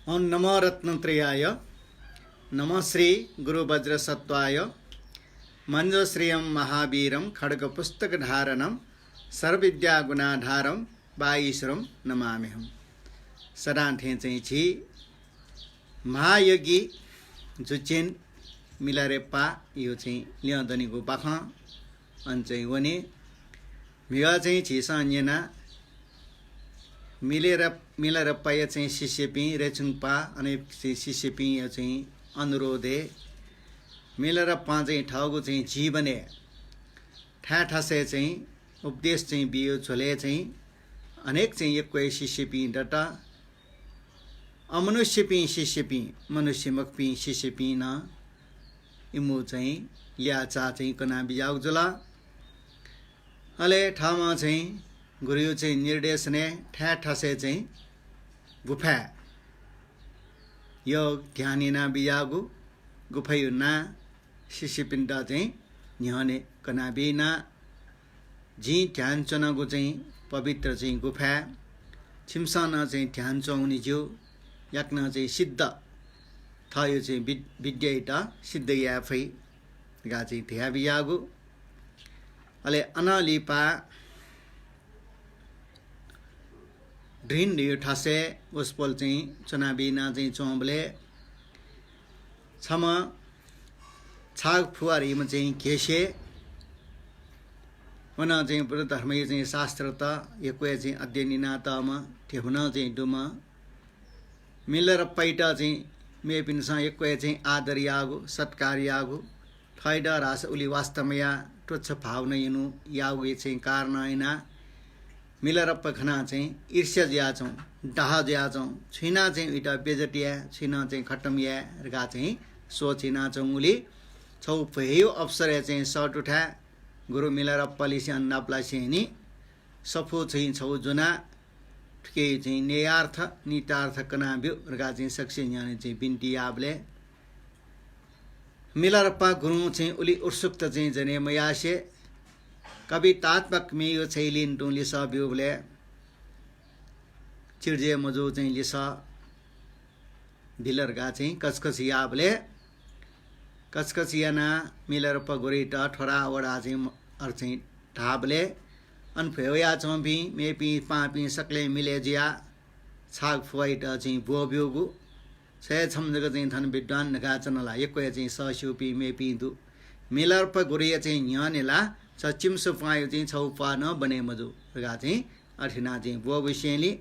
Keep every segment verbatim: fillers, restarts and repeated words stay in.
ओं नमो रत्नत्रयाय, नमो श्री गुरु वज्रसत्त्वाय, मञ्जुश्रियं महावीरं खड्गपुस्तकधारणं सर्वविद्यागुणाधारं वागीश्वरं नमाम्यहम्। सदां थें चाहिँ झी महायोगी जुचेन मिलारेप्पाया चाहिँ ल्यं दनिगु बाखं अन चाहिँ वने। म्हिगः चाहिँ झीसं न्यना। मिलेर-, मिलारेप्पाया चाहिँ शिष्यपिं, रेछुंपाः अनेक चाहिँ शिष्यपिंया चाहिँ अनुरोधय् मिलारेप्पां चाहिँ थःगु चाहिँ जीवनय् थाय् थासय् चाहिँ उपदेश चाहिँ बियो झ्वलय् चाहिँ अनेक चाहिँ यक्व हे शिष्यपिं दत। अमनुष्यपिं शिष्यपिं, मनुष्य मखुपिं शिष्यपिं नं इमिगु चाहिँ ल्याःचाः चाहिँ कना बिज्याःगु जुल। अले थःम्हं चाहिँ गुरुया चाहिँ निर्देशनय् थाय् थासय् चाहिँ गुफाय् योग ध्यान याना बिज्याःगु, गुफाया नां शिष्यपिन्त चाहिँ न्ह्यःने कना बिना। जिं ध्यान च्वनागु चाहिँ पवित्र चाहिँ गुफाय् छिमिसं नं चाहिँ ध्यान च्वंगुलिं ज्यू, याकनं चाहिँ सिद्ध, थःयो चाहिँ विद-, विद्यायात सिद्ध याये फइ धकाः चाहिँ धया बिज्याःगु। अले अनं लिपा दृहिन धयो थासय् वसपोल चाहिँ च्वना बिना चाहिँ च्वंबलय् छम्ह छागफुवा धइम्ह चाहिँ घेसे, व नं चाहिँ बुद्ध धर्मया चाहिँ शास्त्रत यक्व हे चाहिँ अध्ययन यानातःम्ह, ध्यबा नं चाहिँ दुम्ह, मिलारेप्पायात चाहिँ मेपिन्सं यक्व हे चाहिँ आदर याःगु, सत्कार याःगु, थःयात धाःसा उलि वास्ता मयाः तुच्छ भावना यानाः याःगु हे चाहिँ कारणं यानाः मिलारेप्पा खनाः चाहिँ ईर्ष्या जुयाच्वं, डाह जुयाच्वं, छु यानाः चाहिँ उइत बेइज्जत याये, छु यानाः चाहिँ खतम याये धकाः चाहिँ सोच यानाच्वंगुलिं छगू भ्वय्‌या अवसरय् चाहिँ सःतुथाय् गुरु मिलारेप्पालिसें अन नापलासें नि सफू चाहिँ छगू ज्वनाः थुकिया चाहिँ न्ययार्थ, निहितार्थ कना ब्यु धकाः चाहिँ सकसिया न्ह्यःने चाहिँ बिन्ति याःबलय् मिलारेप्पा गुरुं चाहिँ उलि उत्सुकता चाहिँ जने मयासें कवितात्मक मेगु शैलीं तुं लिसः ब्यूबलय् चिर्जय मजू चाहिँ लिसः बिल धकाः चाहिँ कचकच याःबलय्, कचकच यानाः मिलारेप्पा गुरुयात थ्वरा वडा चाहिँ अर चाहिँ धाःबलय् अन भ्वय् वयाच्वंपिं मेपिं पाहांपिं सकलें मिलय् जुयाः छागफुवायात चाहिँ ब्वः ब्यूगु। छ हे छम्ह जक चाहिँ थन विद्वान धकाः च्वन ला, यक्व हे चाहिँ सःस्यूपिं मेपिं दु। मिलारेप्पा गुरुया चाहिँ न्ह्यःने ला छ चिम्सु प्वांया चाहिँ छगू प्वाः नं बने मजू धकाः चाहिँ अथे यानाः चाहिँ ब्वःगु सेंलि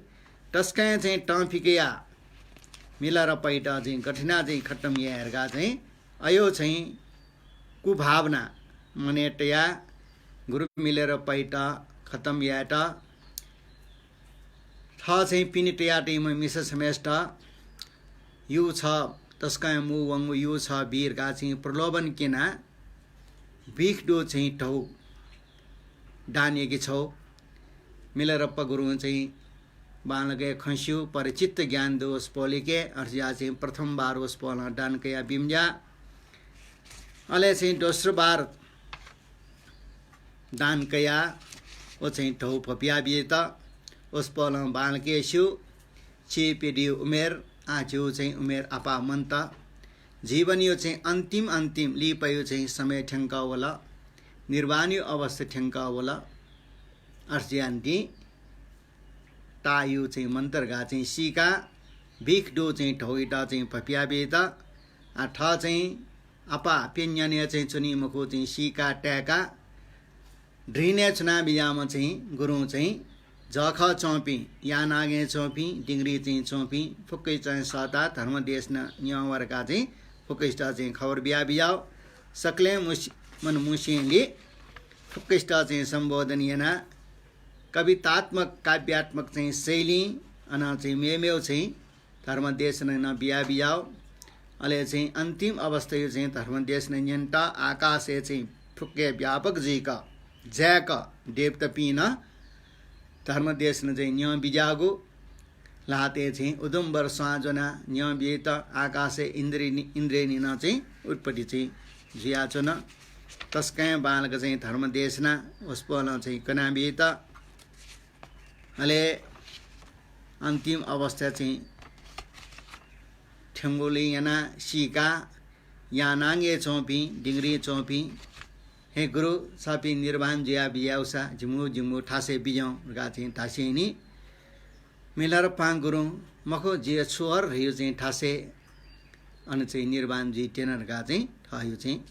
तसकं चाहिँ तं फिकयाः मिलारेप्पायात चाहिँ गथे यानाः चाहिँ खतम याये धकाः चाहिँ अयो चाहिँ कुभावना मनय् तयाः गुरु मिलारेप्पायात खतम यायेत थः चाहिँ पिने तयातःम्ह मिसा छम्हय्‌सित यु छ तसकं मू वंगु यु छ बी धकाः चाहिँ प्रलोभन क्यनाः बिख दु चाहिँ धौ दान याके छ्वः। मिलारेप्पा गुरुं चाहिँ बांलाक हे खँ स्यू, परिचित ज्ञान दु वसपोलयाके, अथे जुयाः चाहिँ प्रथम बार वसपोलं दान कयाः बिमज्या। अले चाहिँ दोस्रो बार दान कयाः व चाहिँ धौ भ्वपिया बियेत वसपोलं बांलाक हे स्यू। छि पिदियो उमेर, आः झिउ चाहिँ उमेर आपाः मन्त। जीवनयो चाहिँ अन्तिम अन्तिम लिपायो चाहिँ समय थ्यंकः वल, निर्वाणयो अवस्था थ्यंकः वल। अथे जुयानिंतिं ताःयु चाहिँ मन्त धकाः चाहिँ सीकाः बिख दु चाहिँ धौयात चाहिँ भ्वपिया बियेत। आः थः चाहिँ आपाः प्यन्हु न्यान्हु चाहिँ च्वनी मखु चाहिँ सीकाः ताय्‌काः दृहिनय् च्वना बिज्याःम्ह चाहिँ गुरुं चाहिँ जःखः च्वंपिं, यानागय् च्वंपिं, दिंगरी चाहिँ च्वंपिं फुक्कसित चाहिँ सःताः धर्म देशना न्यं वा धकाः चाहिँ फुक्कसित चाहिँ खबर बिया बिज्याः। सकलें मुसि-, मन मुसेंलि फुक्कसित चाहिँ सम्बोधन यानाः कवितात्मक, काव्यात्मक चाहिँ शैलीं अन चाहिँ मेमेगु चाहिँ धर्म देशना नं बिया बिज्याः। अले चाहिँ अन्तिम अवस्थायो चाहिँ धर्म देशना न्यनेत आकाशय् चाहिँ फुक्क हे व्यापक जुइक जाय्‌क देवतापिं नं धर्म देशना चाहिँ न्यं बिज्याःगु ल्हातय् चाहिँ उदुम्बर स्वां ज्वनाः न्यं बियेत आकाशय् इन्द्रिणी, इन्द्रेणी नं चाहिँ उत्पत्ति चाहिँ जुयाच्वन। तसकं बांलाक चाहिँ धर्म देशना वसपोलं चाहिँ कना बियेत। अले अन्तिम अवस्था चाहिँ थ्यंगुलिं यानाः सीकाः यानांगय् च्वंपिं, दिंगरिं च्वंपिं, हे गुरु, छपिं निर्वाण जुया बिज्याःसा जिमिगु जिमिगु थासय् बिज्याहुँ धकाः चाहिँ धासेंनि मिलारेपां गुरुं मखु, जिया छु हर धयु चाहिँ थासय् अन चाहिँ निर्वाण जुइत्यन धकाः चाहिँ थःयु चाहिँ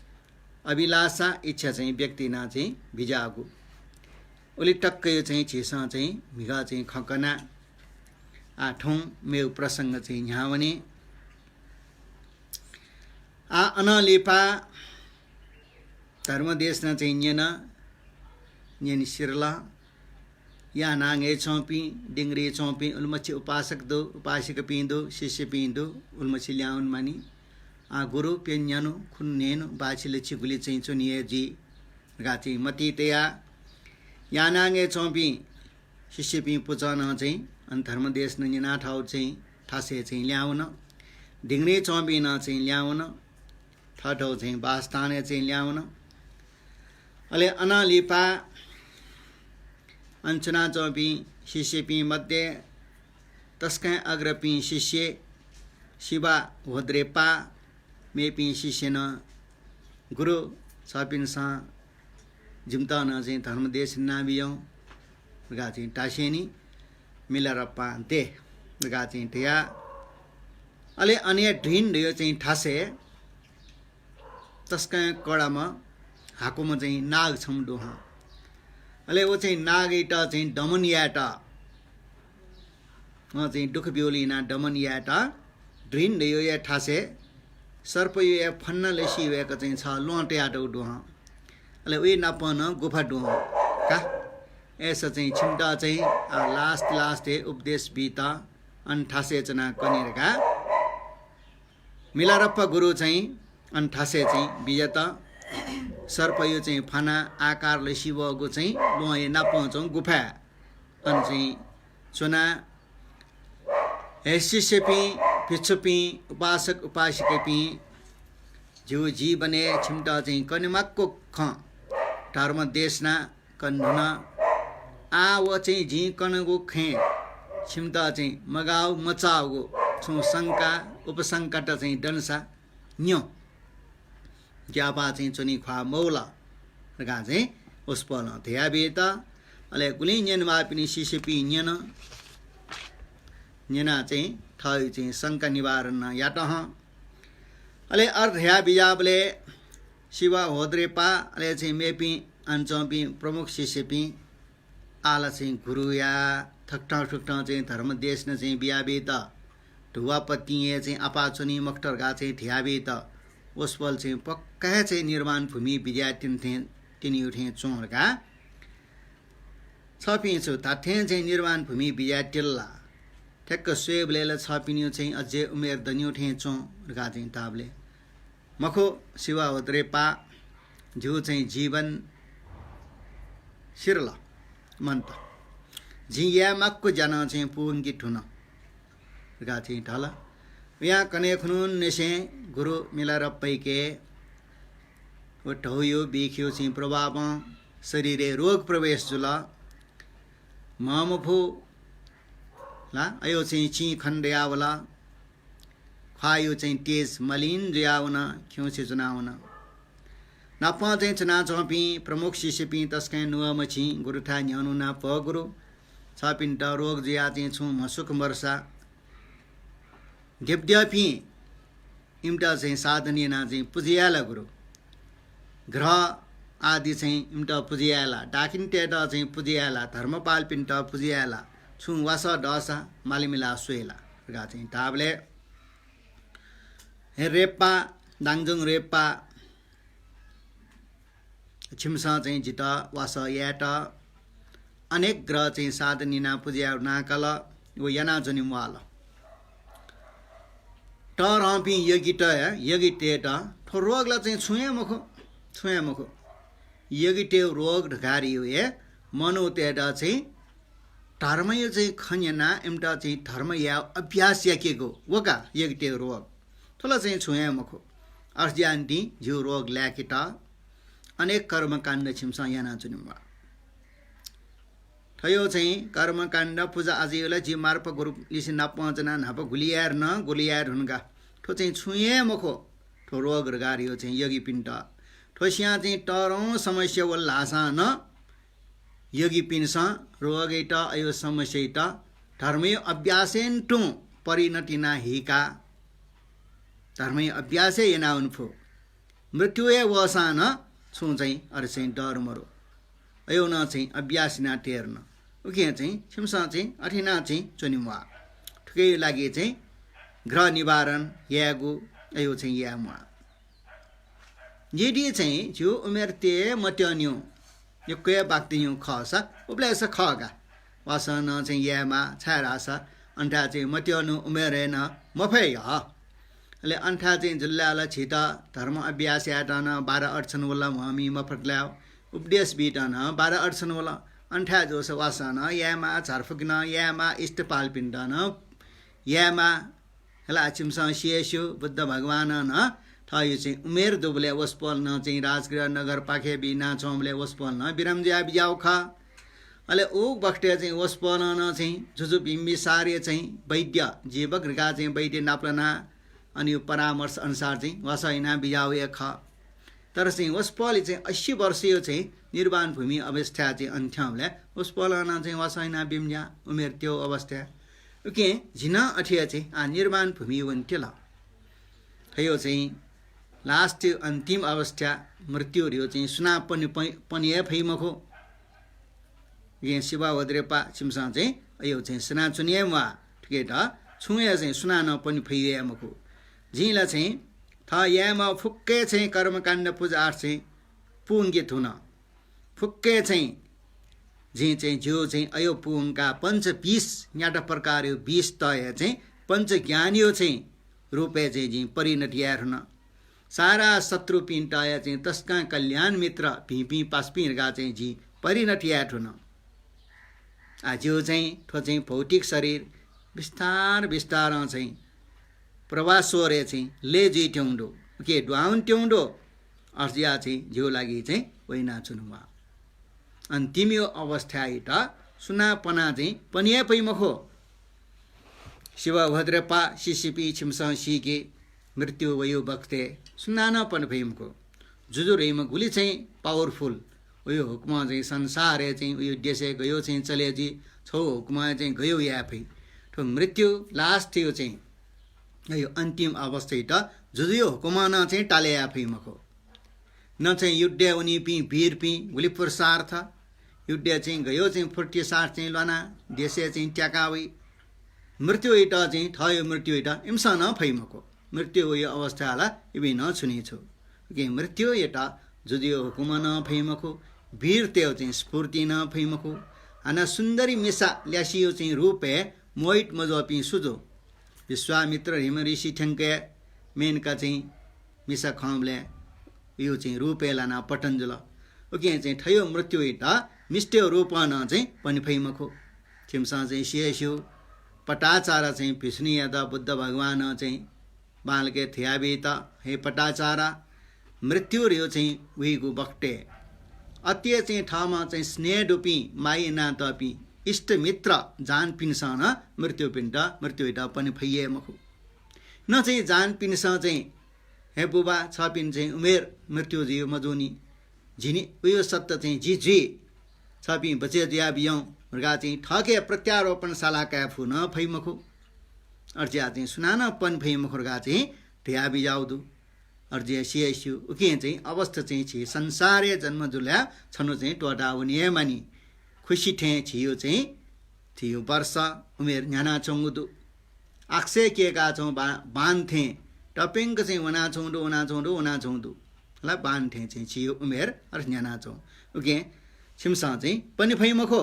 अभिलाषा, इच्छा चाहिँ व्यक्त यानाः चाहिँ बिज्याःगु। उलि तक्कयु चाहिँ झीसं चाहिँ म्हिगः चाहिँ खँ कना। आः थौं मेगु प्रसंग चाहिँ न्ह्यावने। आः अनं लिपा धर्मदेशना चाहिँ न्यन, न्यने सिरल। यानांगय् च्वंपिं, दिंगरिं च्वंपिं उलिमछि उपासक दु, उपासिकापिं दु, शिष्यपिं दु, उलिमछि ल्याहां वनेमानि। आः गुरु प्यन्हु न्यान्हु, खुन्हु न्हय्न्हु, बाछि लछि गुलि चाहिँ च्वने हे जुइ धकाः चाहिँ मतिइ तयाः यानांगय् च्वंपिं शिष्यपिं पुचलं चाहिँ अन धर्मदेशना न्यनाः थःगु चाहिँ थासय् चाहिँ ल्याहां वन। दिंगरिं च्वंपिं नं चाहिँ ल्याहां वन। थःथःगु चाहिँ बासस्थानय् चाहिँ ल्याहां वन। अले अनं लिपा अन च्वनाच्वंपिं शिष्यपिं मध्ये तसकं अग्रपिं शिष्य शिवा होद्रेपा, मेपिं शिष्यनं गुरु, छपिन्सं जिमित नं चाहिँ धर्मदेश यानाबिज्याहुँ धकाः चाहिँ धासेंनि मिलारेपां दे धकाः चाहिँ धया। अले अन हे ढिं धयु चाहिँ थासय् तसकं कडा हाकुम्ह चाहिँ नाग छम्ह दु हं। अले व चाहिँ नागयात चाहिँ दमन यायेत, वं चाहिँ दुःख ब्यूगुलिं यानाः दमन यायेत ढिं धयु हे थासय् सर्पयु हे फन्ना लसि वय्क चाहिँ छगः ल्वहं तयातःगु दु हं। अले उइ नापं नं गुफा दु हं का। अय्सा चाहिँ छिमित चाहिँ, आ, last last हे उपदेश बीत अन थासय् च्वनाः कने धकाः मिलारेपा गुरु चाहिँ अन थासय् चाहिँ बिज्यात। सर्पयु चाहिँ फना आकार लसि वःगु चाहिँ ल्वहंया नापं च्वंगु गुफाय् अन चाहिँ च्वनाः, हे शिष्यपिं, भिक्षुपिं, उपासक उपासिकापिं, जिगु जीवनय् छिमित चाहिँ कनेमाक्व खँ धर्मदेशना कने धुन। आः व चाहिँ जिं कनागु खँय् छिमित चाहिँ मगाःगु मचाःगु छुं शंका उपशंकात चाहिँ दनसा न्यँ। ज्यापा चाहिँ च्वनी ख्वाः मवल धकाः चाहिँ वसपोलं धयाबित। अले गुलिं न्यनेमाःपिनि शिष्यपिं न्यन। न्यनाः चाहिँ थःगु चाहिँ शंका निवारण यात हं। अले अथे धया बिज्याःबलय् शिवा होद्रेपा अले चाहिँ मेपिं अन च्वंपिं प्रमुख शिष्यपिं आः ला चाहिँ गुरुया थुकथं थुकथं चाहिँ धर्मदेशना चाहिँ बियाबीत धुवापतिं हे चाहिँ आपाः च्वनी मखुत धकाः चाहिँ धयाबीत वसपोल चाहिँ पक्का हे चाहिँ निर्वाण भूमि बिज्याये तिनि थें, तिनियु थें च्वं धकाः। छपिं छु धात्थें चाहिँ निर्वाण भूमि बिज्याये तिल ला? ठ्याक्क स्वयेबलय् ला छपिनियु चाहिँ अझै उमेर दनियु थें च्वं धकाः चाहिँ धाःबलय् मखु, शिवा होद्रेपा, जिगु चाहिँ जीवन सिरल मन्त। जिं याये माक्व ज्या नं चाहिँ पूवंके धुन धकाः चाहिँ धाल। उयां कन्हय् खुन्हुनिसें गुरु मिलारेपायाके व धौयु बिखियु चाहिँ प्रभावं शरीरय् रोग प्रवेश जुल। म्ह मफु ला, अयो चाहिँ चिं खनेदयावल। ख्वाःयु चाहिँ तेज मलिन जुयावन, खिउँसे च्वनावन। नापं चाहिँ च्वनाच्वंपिं प्रमुख शिष्यपिं तसकं नुगः मछिं गुरुथाय् न्ह्यःने वनाः, भो गुरु, छपिन्त रोग जुयाः चाहिँ छुं म्हसुक मरुसा देवदेवपिं इमित चाहिँ साधन यानाः चाहिँ पुजा याये ला गुरु? ग्रह आदि चाहिँ इमित पुजा याये ला? डाकिनीतय्त चाहिँ पुजा याये ला? धर्मपालपिन्त पुजा याये ला? छुं वासः दःसा माला मिलाः स्वये ला? धकाः चाहिँ धाःबलय्, हे रेप्पा, दाङजुङ रेप्पा, छिमिसं चाहिँ जितः वासः यायेत अनेक ग्रह चाहिँ साधन यानाः पुजा याये नाकल, व यानाः ज्वने म्वाःल। तःधंपिं यगित, यगितय्त थ्व रोग ला चाहिँ छुं हे मखु, छुं हे मखु। यगितय् रोग धकाः धइगु हे मनूतय्त चाहिँ धर्मयु चाहिँ खँ न्यनाः इमित चाहिँ धर्म याये अभ्यास याकेगु, व का यगितय् रोग। थ्व ला चाहिँ छुं हे मखु। अथे जुयानिंतिं जिगु रोग लाय्केत अनेक कर्मकाण्ड छिमिसं यानाच्वने म्वाः। थ्वयु चाहिँ कर्मकाण्ड पुजा आजयु ला जि मार्पा गुरुलिसे नापं च्वनाः न्हापा गुलि याये धुन, गुलि याये धुन का। थ्व चाहिँ छुं हे मखु। थ्व रोग धकाः धयो चाहिँ योगीपिन्त। थ्व सियां चाहिँ तःधं समस्या वल धाःसां नं योगीपिन्सं रोगयात अयो समस्यायात धर्मयो अभ्यासय् तुं परिणत याना हीकाः धर्मयो अभ्यास हे यानावने फु। मृत्यु हे वःसां नं छुं चाहिँ अथे चाहिँ डर मरु। अयो नं चाहिँ अभ्यास याना तये धुन। उकिं चाहिँ छिमिसं चाहिँ अथे याना चाहिँ च्वने म्वाः। थुकिया लागि चाहिँ ग्रह निवारण यायेगु अयो चाहिँ याये म्वाः। यदि चाहिँ झीगु उमेर तये मत्यंनिगु, यक्व हे बाकि तिनिगु खःसा, उबलय् स खः का। वासः नं चाहिँ यायेमाः, छाय्धाःसा अन थाय् चाहिँ मत्यंनिगु उमेरय् नं मफये हः। अले अन थाय् चाहिँ जुल्लाल झीत धर्म अभ्यास यायेत नं बाह्र अठ्सन वल म्हमि मफुत ला, उपदेश बीत नं बाह्र अठ्सन वल। अन थाय् जूसा वासः नं यायेमाः, झारफुक नं यायेमाः, इष्टपालपिन्त नं यायेमाः। हला, छिमिसं सि हे स्यू, बुद्ध भगवानं नं थःयो चाहिँ उमेर दुबलय् वसपोलं नं चाहिँ राजगृह नगरपाखे बिनाच्वंबलय् वसपोलं नं बिरामी जुया बिज्याःगु खः। अले उगु बखतय् चाहिँ वसपोलं नं चाहिँ जुजु बिम्बिसारया चाहिँ वैद्य, जीवक धकाः चाहिँ वैद्य नापलानाः अन यो परामर्श अनुसार चाहिँ वासः याना बिज्याःगु हे खः। तर चाहिँ वसपोलया चाहिँ अस्सी वर्षयो चाहिँ निर्वाण भूमि अवस्थाय् चाहिँ अन थ्यंबलय् वसपोलं नं चाहिँ वासः याना बिमज्या, उमेर त्यःगु अवस्थाय्। उकिं झी नं अथे हे चाहिँ आः निर्वाण भूमि वने त्यल। थयो चाहिँ last अन्तिम अवस्था मृत्यु धयो चाहिँ सुनां पने, पने, पने हे फइ मखु। उकिं शिव भद्रेपा छिमिसं चाहिँ अयो चाहिँ सुनां च्वने हे म्वाः। थुकियात छुं हे चाहिँ सुनां नं पने फइ हे मखु। जिं ला चाहिँ थः यायेमाःगु फुक्क हे चाहिँ कर्मकाण्ड पूजाआर्थ चाहिँ पूवंके धुन। फुक्क हे चाहिँ जिं चाहिँ झीयो चाहिँ अयो पूवंकाः पञ्च विष, न्याता प्रकारयो विष तया चाहिँ पञ्च ज्ञानयो चाहिँ रूपय् चाहिँ जिं परिणत याये धुन। सारा शत्रुपिन्त हे चाहिँ तसकं कल्याण मित्र, भिंपिं पासापिं धकाः चाहिँ जिं परिणत याये धुन। आः झीयो चाहिँ थ्व चाहिँ भौतिक शरीर बिस्तार बिस्तारं चाहिँ प्रवाह स्वरय् चाहिँ लय् जुइत्यंगु दु, उकिं दुहां वनेत्यंगु दु। अथे जुयाः चाहिँ झीयो लागि चाहिँ वइनाच्वने म्वाः। अन्तिमयो अवस्थायात सुनां पनाः चाहिँ पने हे फइ मखु। शिव भद्रेपा शिष्यपिं छिमिसं सीके, मृत्यु वयो बखतय् सुनां नं पने फइ मखु। जुजु धइम्ह गुलि चाहिँ powerful, वयो हुकुमं चाहिँ संसारय् चाहिँ वयो देशय् गयो चाहिँ चले जुइ, छगू हुकुमं चाहिँ गयो याये फइ। थ्व मृत्यु last यो चाहिँ वयो अन्तिम अवस्थायात जुजुयो हुकुमं नं चाहिँ टाले याये फइ मखु। न चाहिँ युद्धय् वनीपिं वीरपिं गुलि पुरुषार्थ, युद्धय् चाहिँ गयो चाहिँ फुर्तिसाथ चाहिँ ल्वानाः देशय् चाहिँ त्याका वइ। मृत्युयात चाहिँ थःयो मृत्युयात इमिसं नं फइ मखु। मृत्यु वयो अवस्था ला इपिं नं छुनी छु। उकिं मृत्युयात जुजुयो हुकुमं नं फइ मखु, वीरतयो चाहिँ स्फूर्तिं नं फइ मखु। हानं सुन्दरी मिसा ल्यासेयो चाहिँ रूपय् मोहित मजुइपिं सु जू? विश्वामित्र धइम्ह ऋषि थ्यंक मेनका चाहिँ मिसा खंबलय् यो चाहिँ रूपय् लानाः पतन जुल। उकिं चाहिँ थयो मृत्युयात मिष्टयो रूपं नं चाहिँ पने फइ मखु। छिमिसं चाहिँ सि हे स्यू, पटाचार चाहिँ भिष्णुयात बुद्ध भगवानं चाहिँ बांलाक धयाबीत, हे पटाचारा, मृत्यु धयो चाहिँ वइगु बखतय् अति हे चाहिँ थःम्ह चाहिँ स्नेह दुपिं, माया यानातःपिं इष्टमित्र जानपिन्सं नं मृत्युपिन्त, मृत्युयात पने फइ हे मखु। न चाहिँ जानपिन्सं चाहिँ, हे बुबा, छपिं चाहिँ उमेर मृत्यु जुइ मजूनि, झिनि उयो सत्त चाहिँ जि जुइ, छपिं बचय् जुया बियौं धकाः चाहिँ थःके प्रत्यारोपण साला काये फु नं फइ मखु। अथे जुयाः चाहिँ सुनानं पने फइ मखु धकाः चाहिँ धया बिज्याउ दु। अथे जुयाः सि हे स्यू, उकिं चाहिँ अवस्था चाहिँ झी संसारय् जन्म जुल्या छन्हु चाहिँ त्वःता वने हे मानि। खुसि थें झीयो चाहिँ झीयो वर्ष उमेर न्ह्यानाच्वंगु दु। आकाशय् केकाच्वंगु बा-, बाण थें तप्यंक चाहिँ वनाच्वंगु दु, वनाच्वंगु दु, वनाच्वंगु दु। ला बाण थें चाहिँ झीयो उमेर अथे न्ह्यानाच्वं। उकिं छिमिसं चाहिँ पने फइ मखु।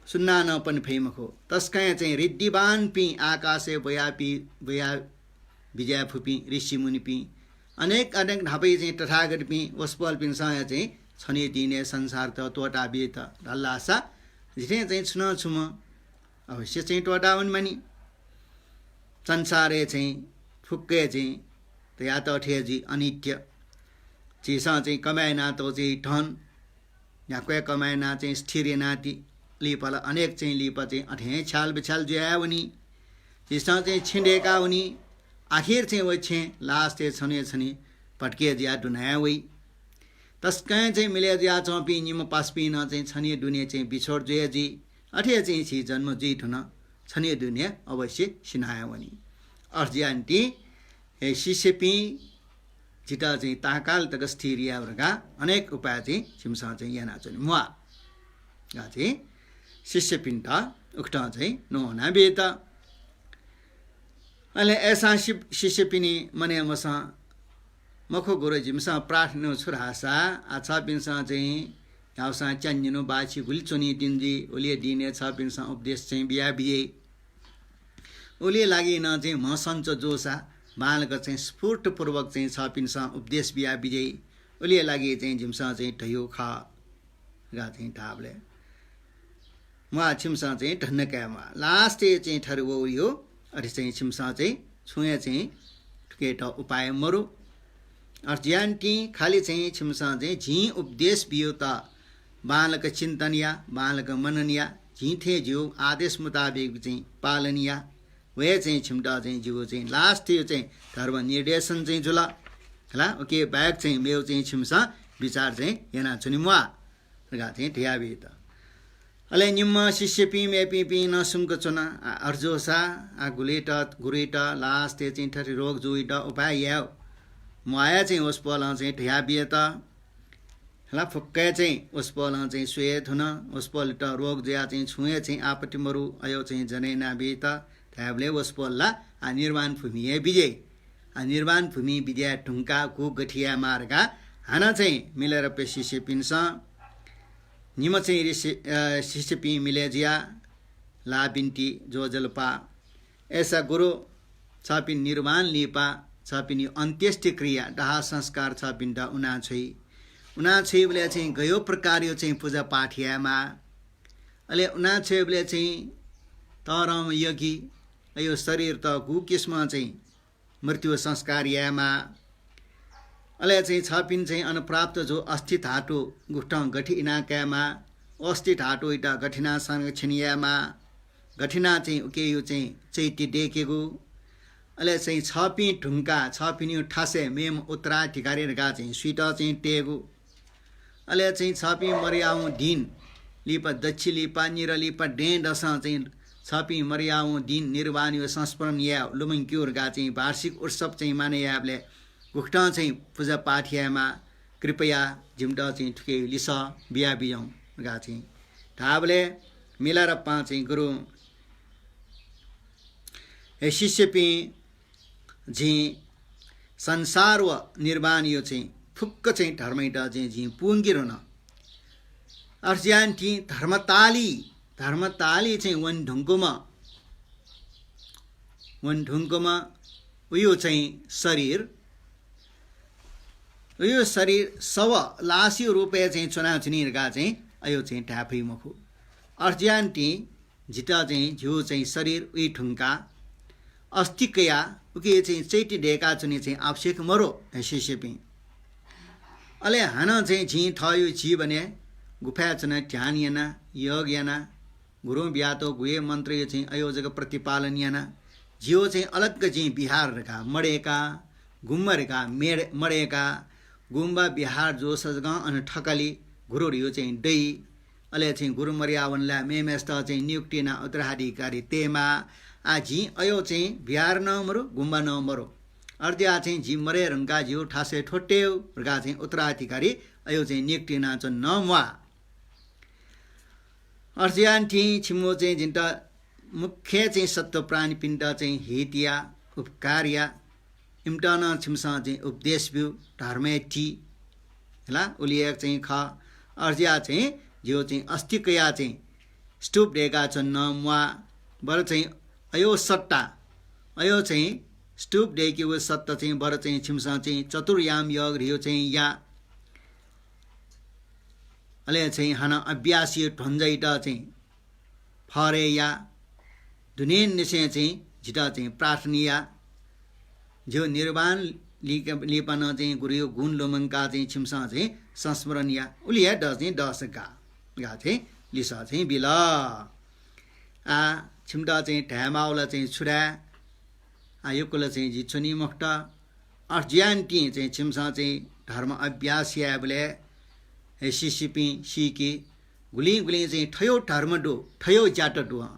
सुनानं पने फइ मखु। तसकं चाहिँ ऋद्धिमानपिं आकाशय् ब्वयापि-, ब्वया बिज्याये फुपिं ऋषिमुनिपिं, अनेक अनेक न्हापाया चाहिँ तथागतपिं वसपोलपिन्सं हे चाहिँ छन्हुया दिनय् संसारत त्वःता बियेत धाल धाःसा, झी थें चाहिँ छुं नं छुम्ह अवश्य चाहिँ त्वःता वने मानि। संसारय् चाहिँ फुक्क हे चाहिँ धयातः थें जुइ अनित्य। झीसं चाहिँ कमाय् यानातःगु चाहिँ धन न्ह्याक्व हे कमाय् यानाः चाहिँ स्थिर यानाति लिपा ला अनेक चाहिँ लिपा चाहिँ अथे हे छ्याल बिछ्याल जुया वनी। झीसं चाहिँ छेँ दय्का वनी। आखिर चाहिँ व छेँ last-य् छन्हुया छन्हु भत्के जुयाः दुना हे वइ। तसकं चाहिँ मिले जुयाच्वंपिं निम्ह पासापिं नं चाहिँ छन्हुया दुने चाहिँ बिछोड जुया जुइ। अथे चाहिँ झी जन्म जुइ धुन, छन्हुया दुने अवश्य सिना हे वनी। अथे जुया निंतिं हे शिष्यपिं, जितः चाहिँ ताःकाल तक स्थिर यायेगु धकाः अनेक उपाय चाहिँ छिमिसं चाहिँ यानाच्वने म्वाः धकाः चाहिँ शिष्यपिन्त उकथं चाहिँ न्ववाना बियात। अले अय्‌सां शिष्यपिनि मनय् मसं, मखु गुरु, जिमिसं प्रार्थना छु धाःसा, आ, छपिन्सं चाहिँ न्ह्याःसां च्यान्हु बाःछि गुलि च्वनीतिनि जुइ, उलिया दिनय् छपिन्सं उपदेश चाहिँ बिया बिज्याइ। उलिया लागि नं चाहिँ म्ह सञ्च जूसा बांलाक चाहिँ स्फूर्तपूर्वक चाहिँ छपिन्सं उपदेश बिया बिज्याइ। उलिया लागि चाहिँ जिमिसं चाहिँ धयागु खः धकाः चाहिँ धाःबलय् म्वाः, छिमिसं चाहिँ धन्दा काये म्वाः। Last-य् चाहिँ थथे वःगु, अथे चाहिँ छिमिसं चाहिँ छुं हे चाहिँ थुकेत उपाय मरु। अथे जुया निंतिं खालि चाहिँ छिमिसं चाहिँ जिं उपदेश बियागुत बांलाक चिन्तन या, बांलाक मनन या, जिं थें जिगु आदेश मुताबिक चाहिँ पालन या। व हे चाहिँ छिमित चाहिँ जिगु चाहिँ last-य् चाहिँ धर्म निर्देशन चाहिँ जुल। हला, उके बाहेक चाहिँ मेगु चाहिँ छिमिसं बिचार चाहिँ यानाच्वने म्वाः धकाः चाहिँ धया बियात। अले निम्ह शिष्यपिं मेपिंपिं नं सुम्क च्वन। आ, अथे जूसा, आ, गुलित, गुरुइत last-य् चाहिँ थथे रोग जूइत उपाय याये म्वाःया चाहिँ वसपोलं चाहिँ धया बियात। हला, फुक्क हे चाहिँ वसपोलं चाहिँ स्वये धुन। वसपोलयात रोग जुयाः चाहिँ छुं हे चाहिँ आपत्ति मरु, अय् चाहिँ जन याना बियात धायेबलय् वसपोल ला आ निर्वाण भूमि हे बिज्याइ। आ निर्वाण भूमि बिज्याये धुंकाः गु गथे याये माः धकाः हानं चाहिँ मिलारेपाया शिष्यपिन्सं निम्ह चाहिँ ऋषि, अ, शिष्यपिं मिले जुयाः ला बिन्ति ज्वजलपा। अय्‌सा गुरु, छपिं निर्वाण लिपा छपिनि अन्त्येष्टि क्रिया, दाह संस्कार छपिन्त उना छ्वइ। उना छ्वइबलय् चाहिँ गयो प्रकारयो चाहिँ पूजा पाठ याये माः। अले उना छ्वइबलय् चाहिँ तःधंम्ह यज्ञ, अयो शरीरत गु किसिमं चाहिँ मृत्यु संस्कार याये माः। अले चाहिँ छपिं चाहिँ अन प्राप्त जू अस्थि धातु गुकथं गथे इना काये माः, अस्थि धातुइत गथे याना संरक्षण याये माः, गथे याना चाहिँ उकेयो चाहिँ चैत्य दय्‌केगु। अले चाहिँ छपिं धुंकाः छपिनियो थासय् मेम्ह उत्तराधिकारी धकाः चाहिँ सुइत चाहिँ तयेगु। अले चाहिँ छपिं मरयावं दिं लिपा, दच्छि लिपा, निद्रा लिपा दँय्‌दसं चाहिँ छपिं मरयावं दिं निर्वाणयो संस्मरण याये लुमंकेगु धकाः चाहिँ वार्षिक उत्सव चाहिँ मानय् यायेबलय् गुकथं चाहिँ पूजा पाठ याये माः, कृपया जिमित चाहिँ थुके लिसः बिया बिज्याहुँ धकाः चाहिँ धाःबलय् मिलारेपां चाहिँ गुरु, हे शिष्यपिं, जिं संसार व निर्वाणयो चाहिँ फुक्क चाहिँ धर्मइत चाहिँ जिं पूवंके धुन। अथे जुया निंतिं धर्मतालि, धर्मतालि चाहिँ वने धुंकूम्ह, वने धुंकूम्ह उयो चाहिँ शरीर, उयो शरीर शव लासयो रूपय् चाहिँ च्वनाच्वनी धकाः चाहिँ अयो चाहिँ धाये फइ मखु। अथे जुया निंतिं जितः चाहिँ झिउ चाहिँ शरीर उइ धुंकाः अस्थि कयाः उके चाहिँ चैत्य दय्‌काच्वने चाहिँ आवश्यक मरु, हे शिष्यपिं। अले हानं चाहिँ जिं थःयो जीवनय् गुफाय् च्वनाः ध्यान याना, योग याना, गुरुं बियातःगु हे मन्त्रयो चाहिँ अयो जक प्रतिपालन याना, जियो चाहिँ अलग्ग जिं विहार धकाः मदय्‌का, गुम्बा धकाः मेड-, मदय्‌का, गुम्बा विहार जूसा जकं अन थकालि गुरु धयो चाहिँ दइ। अले चाहिँ गुरु मरयावन ला मेमेस्त चाहिँ नियुक्ति याना उत्तराधिकारी तयेमाः। आ जिं अयो चाहिँ विहार नं मरु, गुम्बा नं मरु। अथे जुया चाहिँ जि मरये धुंकाः जियो थासय् थ्व तयेगु धकाः चाहिँ उत्तराधिकारी अयो चाहिँ नियुक्ति यानाच्वने नं म्वाः। अथे जुया निंतिं छिमिगु चाहिँ जिमित मुख्य चाहिँ सत्त्व प्राणीपिन्त चाहिँ हित या, उपकार या, इमित नं छिमिसं चाहिँ उपदेश ब्यु, धर्मय् ति। हला, उलि हे चाहिँ खः। अथे जुया चाहिँ जियो चाहिँ अस्थि कयाः चाहिँ स्तूप दय्‌काच्वने नं म्वाः। बरु चाहिँ अयो सट्टा, अयो चाहिँ स्तूप दय्‌केगु सट्टा चाहिँ बरु चाहिँ छिमिसं चाहिँ चतुर्याम योग धयो चाहिँ या। अले चाहिँ हानं अभ्यासयो ध्वंजाइत चाहिँ फरय् या। दुनेंनिसें चाहिँ जितः चाहिँ प्रार्थना या। जियो निर्वाण लिक-, लिपा नं चाहिँ गुरुयो गुण लुमंकाः चाहिँ छिमिसं चाहिँ संस्मरण या। उलि हे द चाहिँ दःसा गाः धकाः चाहिँ लिसः चाहिँ बिल। आ, छिमित चाहिँ धायेमाःगु ला चाहिँ छु धाये? आ, यक्व ला चाहिँ जि च्वनी मखुत। अथे जुयानिंतिं चाहिँ छिमिसं चाहिँ धर्म अभ्यास यायेबलय् हे शिष्यपिं सीके, गुलिं गुलिं चाहिँ थय् धर्म दु, थय् ज्यात दु।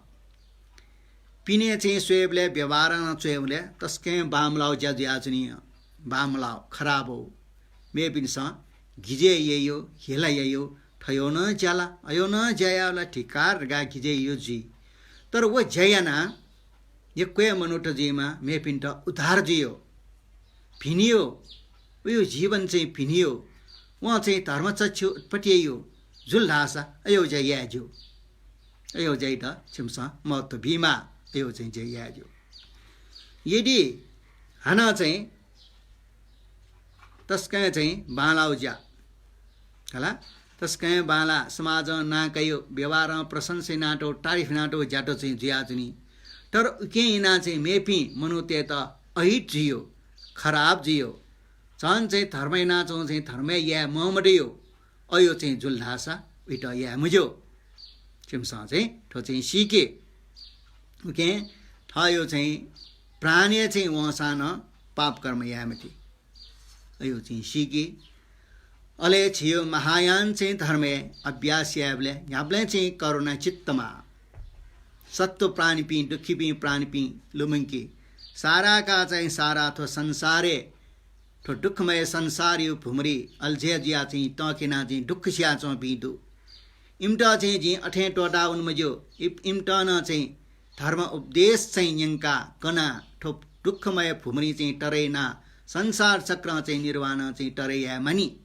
पिने चाहिँ स्वयेबलय्, व्यवहारं च्वयेबलय् तसकं बांमलाःगु ज्या जुयाच्वनी। बांमलाःगु, खराब हो। मेपिन्सं गिजय् याइयो, हेला याइयो, थय् नं ज्या ला, अय् नं ज्या याःबलय् धिक्कार धकाः गिजय् याइयो जुइ। तर व ज्या यानाः यक्व हे मनूत जुइमाः, मेपिन्त उद्धार जुइयो, भिनियो, वयो जीवन चाहिँ भिनियो, वं चाहिँ धर्मचक्षु उत्पत्ति याइयो जुल धाःसा अय् ज्या याये ज्यू। अय् ज्याइत छिमिसं महत्त्व बीमाः, अय् चाहिँ ज्या याये ज्यू। यदि हानं चाहिँ तसकं चाहिँ बांलाःगु ज्या, हला, तसकं बांलाः, समाजं नां काइयो, व्यवहारं प्रशंसा यानातःगु, तारिफ यानातःगु ज्यात चाहिँ जुयाच्वनी। तर उकिं यानाः चाहिँ मेपिं मनूतय्त अहित जुइयो, खराब जुइयो, झन चाहिँ धर्म यानाच्वंगु चाहिँ धर्मय् याये मं मदयो, अय् चाहिँ जुल धाःसा उइत याये मज्यू। छिमिसं चाहिँ थ्व चाहिँ सीके। उकिं थःयो चाहिँ प्राणय् चाहिँ वंसां नं पाप कर्म याये मते। अय् चाहिँ सीके। अले छियो महायान चाहिँ धर्मय् अभ्यास यायेबलय् न्ह्याबलें चाहिँ करुणा चित्त माः। सत्त्व प्राणीपिं, दुःखीपिं प्राणीपिं लुमंके। सारा का चाहिँ सारा थ्व संसारय्, थ्व दुःखमय संसारयो भुमरी अल्झय् जुयाः चाहिँ तंकेनाः चाहिँ दुःख सियाच्वंपिं दु। इमित चाहिँ जिं अथें त्वःतावने मज्यू। इप-, इमित नं चाहिँ धर्म उपदेश चाहिँ न्यंकाः कनाः थ्व दुःखमय भुमरी चाहिँ तरे यानाः संसार चक्रं चाहिँ निर्वाणं चाहिँ तरे याये मानि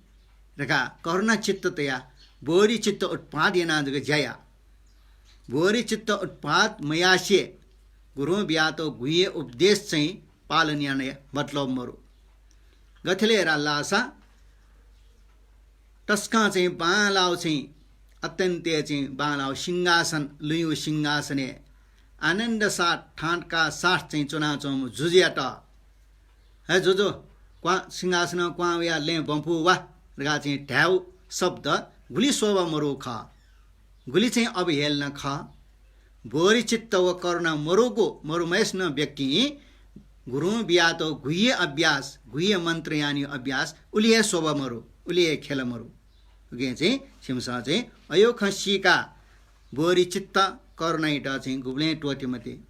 धकाः करुणा चित्त तयाः बोधि चित्त उत्पाद यानाः जक ज्या या। बोधि चित्त उत्पाद मयासें गुरुं बियातःगु गुह्य उपदेश चाहिँ पालन यानाः मतलब मरु। गथे ले धाल धाःसा तसकं चाहिँ बांलाःगु चाहिँ अत्यन्त चाहिँ बांलाःगु सिंहासन, लुँयु सिंहासनय् आनन्द साथ, थांतका साथ चाहिँ च्वनाच्वंम्ह जुजुयात, "हे जुजु, क्वाँ, सिंहासनं क्वाँ वयाः लँय् ब्वँ फु वा" धकाः चाहिँ धायेगु शब्द गुलि शोभा मरु खः, गुलि चाहिँ अवहेलना खः। बोधि चित्त व करुणा मरुगु, मरुम्हय्सिनं व्यक्तिं गुरुं बियातःगु गुह्य अभ्यास, गुह्य मन्त्र यानायो अभ्यास उलि हे शोभा मरु, उलि हे खेल मरु। उकिं चाहिँ छिमिसं चाहिँ अयो खँ सीकाः बोधि चित्त करुणायात चाहिँ गुबलें त्वःते मते।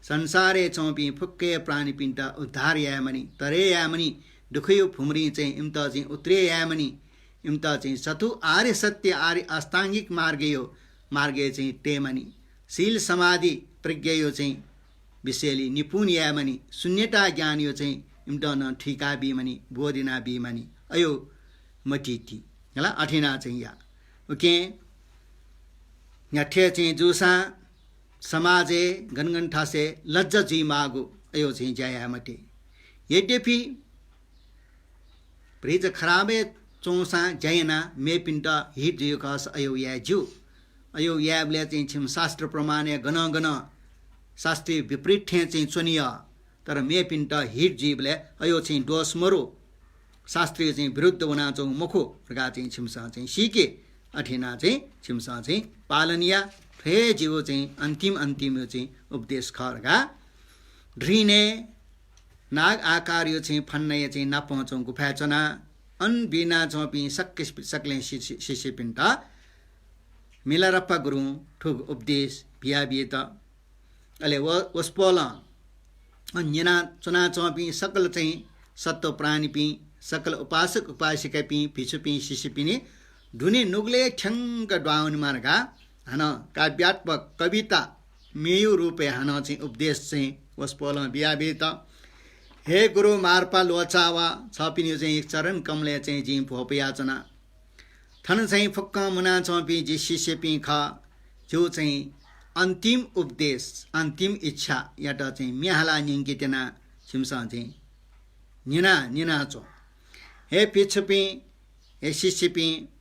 संसारय् च्वंपिं फुक्क हे प्राणीपिन्त उद्धार याये मानि, तरे याये मानि, दुःखयो भुमरिं चाहिँ इमित चाहिँ उत्तरे याये मानि, इमित चाहिँ चतु आर्य सत्य, आर्य अष्टाङ्गिक मार्गयो, मार्गय् चाहिँ तये मानि। शील समाधि प्रज्ञायो चाहिँ विषयलय् निपुण याये मानि, शून्यता ज्ञानयो चाहिँ इमित नं थुइका बी मानि, बोध याना बी मानि। अयो मतिइ ति। हला, अथे याना चाहिँ या। उकिं न्ह्याथे चाहिँ जूसां समाजय् गनगन थासय् लज्जा जुइमाःगु अयो चाहिँ ज्या याये मते। यद्यपि भ्रिच खराबय् च्वंसां ज्या यानाः मेपिन्त हित जुइगु खःसा अयो याये ज्यू। अयो यायेबलय् चाहिँ छिमि शास्त्र प्रमाणय् गनं गनं शास्त्रय् विपरीत थें चाहिँ च्वनी यः। तर मेपिन्त हित जुइबलय् अयो चाहिँ दोष मरु, शास्त्रयो चाहिँ विरुद्ध वनाच्वंगु मखु धकाः चाहिँ छिमिसं चाहिँ सीके। अथे यानाः चाहिँ छिमिसं चाहिँ पालन या। थ्व हे जिगु चाहिँ अन्तिम अन्तिमयो चाहिँ उपदेश खः धकाः। दृहिने नाग आकारयो चाहिँ फन्नाया चाहिँ नापं च्वंगु गुफाय् च्वनाः अन बिनाच्वंपिं सकल, सकलें शिष्य, शिष्यपिन्त मिलारप्पा गुरुं थुगु उपदेश बियाबियेत। अले व, वसपोलं अन न्यना च्वनाच्वंपिं सकल चाहिँ सत्त्व प्राणीपिं, सकल उपासक उपासिकापिं, भिक्षुपिं, शिष्यपिनि दुने नुगलय् थ्यंक दुहां वनेमा धकाः हानं काव्यात्मक कविता मेयु रूपय् हानं चाहिँ उपदेश चाहिँ वसपोलं बियाबियेत। हे गुरु मार्पा ल्वःचाः वा, छपिनियो चाहिँ चरण कमलय् चाहिँ जिं भ्वपुयाच्वना। थन चाहिँ फुक्कं मुनाच्वंपिं जि शिष्यपिं खः। जिगु चाहिँ अन्तिम उपदेश, अन्तिम इच्छायात चाहिँ म्ये हालाः न्यंके त्यना। छिमिसं चाहिँ न्यना, न्यनाच्वँ। हे भिक्षुपिं, हे शिष्यपिं,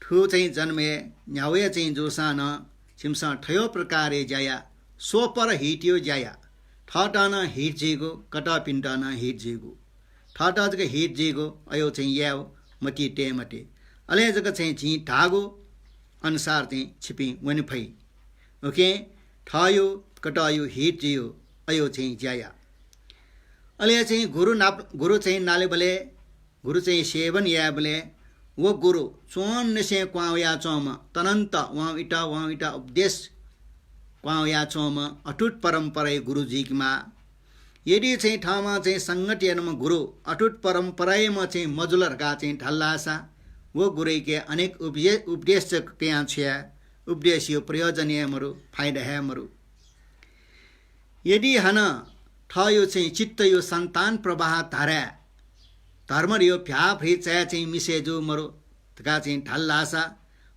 थुगु चाहिँ जन्मय् न्ह्यागु हे चाहिँ जूसां नं छिमिसं थज्याःगु प्रकारया ज्या या, स्वपर हितयो ज्या या। थःत नं हित जुइगु, कतःपिन्त नं हित जुइगु। थःत जक हित जुइगु अयो चाहिँ यायेगु मतिइ तये मते। अले जक चाहिँ जिं धाःगु अनुसार चाहिँ छिपिं वने फइ। उकिं थःयो कतःयो हित जुइगु अयो चाहिँ ज्या या। अले चाहिँ गुरु नाप-, गुरु चाहिँ नालेबलय्, गुरु चाहिँ सेवन यायेबलय् व गुरु च्वंनिसें क्वहां वयाच्वंम्ह, तनन्त वं इत, वं इत उपदेश क्वहां वयाच्वंम्ह अटुट परम्पराया गुरु जुइकेमाः। यदि चाहिँ थःम्हं चाहिँ संगत यानाम्ह गुरु अटुट परम्परायाम्ह चाहिँ मजुल धकाः चाहिँ धाल धाःसा, व गुरुयाके अनेक उपजे-, उपदेश जक कयां छु याये, उपदेशया प्रयोजन हे मरु, फाइदा हे मरु। यदि हानं थःयो चाहिँ चित्तयो सन्तान प्रवाह धाराय् धर्मयो भ्याभ्रि चाय् चाहिँ मिसे जू मरु धकाः चाहिँ धाल धाःसा,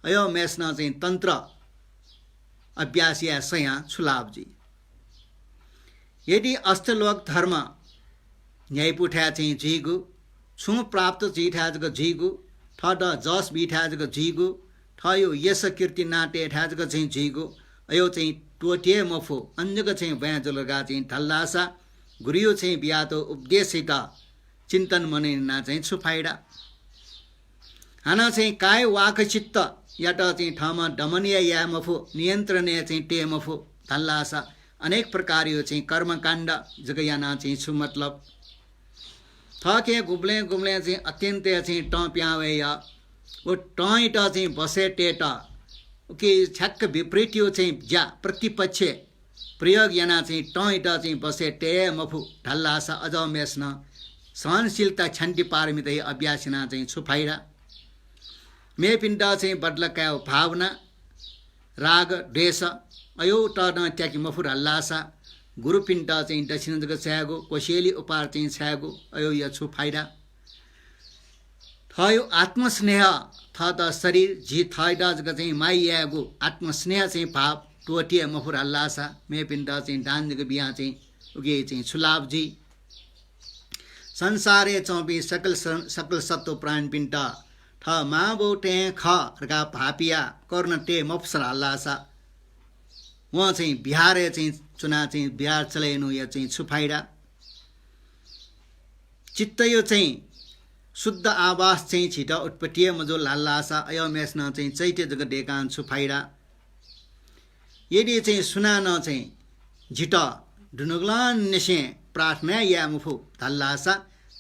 अय्‌म्हेसिनं चाहिँ तन्त्र अभ्यास याये सयां छु लाभ जुइ? यदि अष्टलोक धर्म न्ह्याइपुथाय् चाहिँ जुइगु, छुं प्राप्त जुइथाय् जक जुइगु, थःत जस बीथाय् जक जुइगु, थःयो यश कीर्ति नां तयेथाय् जक चाहिँ जुइगु, अय् चाहिँ त्वःते मफु, अन जक चाहिँ ब्वाँय् जुल धकाः चाहिँ धाल धाःसा, गुरुयो चाहिँ बियातःगु उपदेशयात चिन्तन मनन यानाः चाहिँ छु फाइदा? हानं चाहिँ काय वाक चित्तयात चाहिँ थःम्हं दमन हे याये मफु, नियन्त्रण हे चाहिँ तये मफु धाल धाःसा, अनेक प्रकारयो चाहिँ कर्मकाण्ड जक यानाः चाहिँ छु मतलब? थःके गुबलें गुबलें चाहिँ अत्यन्त हे चाहिँ तं पिहां वये या। व तंयात चाहिँ बसय् तयेत उके ठ्याक्क विपरीतयो चाहिँ ज्या, प्रतिपक्ष प्रयोग यानाः चाहिँ तंयात चाहिँ बसय् तये मफु धाल धाःसा, अझ मेसनं सहनशीलता, क्षान्ति पारमिताया अभ्यास यानाः चाहिँ छु फाइदा? मेपिन्त चाहिँ बदला कायेगु भावना, राग, द्वेष, अय्‌त नं त्याके मफु धाल धाःसा, गुरुपिन्त चाहिँ दक्षिणा जक छायेगु, कोसेली उपहार चाहिँ छायेगु, अय्‌या छु फाइदा? थःयो आत्मस्नेह, थःत शरीर, जि थःयात जक चाहिँ माया यायेगु आत्मस्नेह चाहिँ भाव त्वःते मफु धाल धाःसा, मेपिन्त चाहिँ दान जक बियां चाहिँ उके चाहिँ छु लाभ जुइ? संसारय् च्वंपिं सकल स-, सकल सत्त्व प्राणीपिन्त थः मांबौ थें खः धकाः भाःपिया करुणा तये मफुसा धाल धाःसा, वं चाहिँ विहारय् चाहिँ च्वनाः चाहिँ विहार चले यानाया चाहिँ छु फाइदा? चित्तयो चाहिँ शुद्ध आभास चाहिँ झीत उत्पत्ति हे मजुल धाल धाःसा, अय्‌म्हेसिनं चाहिँ चैत्य जक दयेकां छु फाइदा? यदि चाहिँ सुनानं चाहिँ जितः दुनुगलंनिसें प्रार्थना याये मफु धाल धाःसा,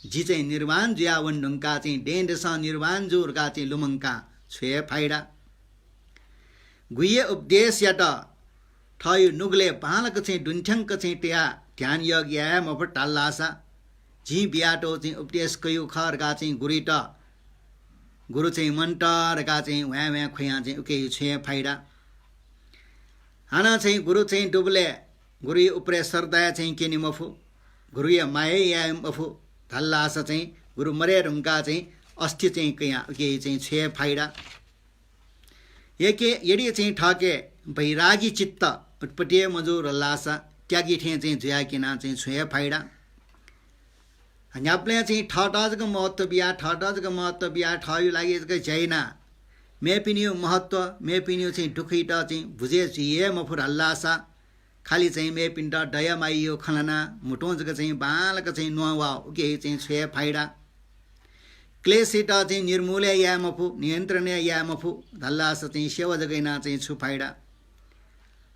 जि चाहिँ निर्वाण जुयावन धुंकाः चाहिँ दँय्‌दसं निर्वाण जू धकाः चाहिँ लुमंकां छु हे फाइदा? गुह्य उपदेशयात थःयो नुगलय् बांलाक चाहिँ दुने थ्यंक चाहिँ तयाः ध्यान योग याये मफु धाल धाःसा, जिं बियातःगु चाहिँ उपदेश कयागु खः धकाः चाहिँ गुरुयात, गुरु चाहिँ मन्त धकाः चाहिँ ह्वाँय् ह्वाँय् ख्वयां चाहिँ उके छु हे फाइदा? हानं चाहिँ गुरु चाहिँ दुबलय् गुरुया उपरय् श्रद्धा चाहिँ क्यने मफु, गुरुया माया याये मफु धाल धाःसा चाहिँ गुरु मरे धुंकाः चाहिँ अस्थि चाहिँ कयां उके चाहिँ छु हे फाइदा? यके, यदि चाहिँ थःके वैरागी चित्त उत्पत्ति हे मजू धाल धाःसा, त्यागी थें चाहिँ जुयाः क्यनाः चाहिँ छु हे फाइदा? न्ह्याबलें चाहिँ थःत जक महत्त्व बियाः, थःत जक महत्त्व बियाः, थःयो लागि जक ज्या यानाः मेपिनियो महत्त्व, मेपिनियो चाहिँ दुःखयात चाहिँ बुझे जुइ हे मफु धाल धाःसा, खालि चाहिँ मेपिन्त दया मायायो खँ ल्हानाः म्हुतुं जक चाहिँ बांलाक चाहिँ न्ववाः, उके चाहिँ छु हे फाइदा? क्लेशयात चाहिँ निर्मूल हे याये मफु, नियन्त्रण हे याये मफु धाल धाःसा चाहिँ सेवा जक यानाः चाहिँ छु फाइदा?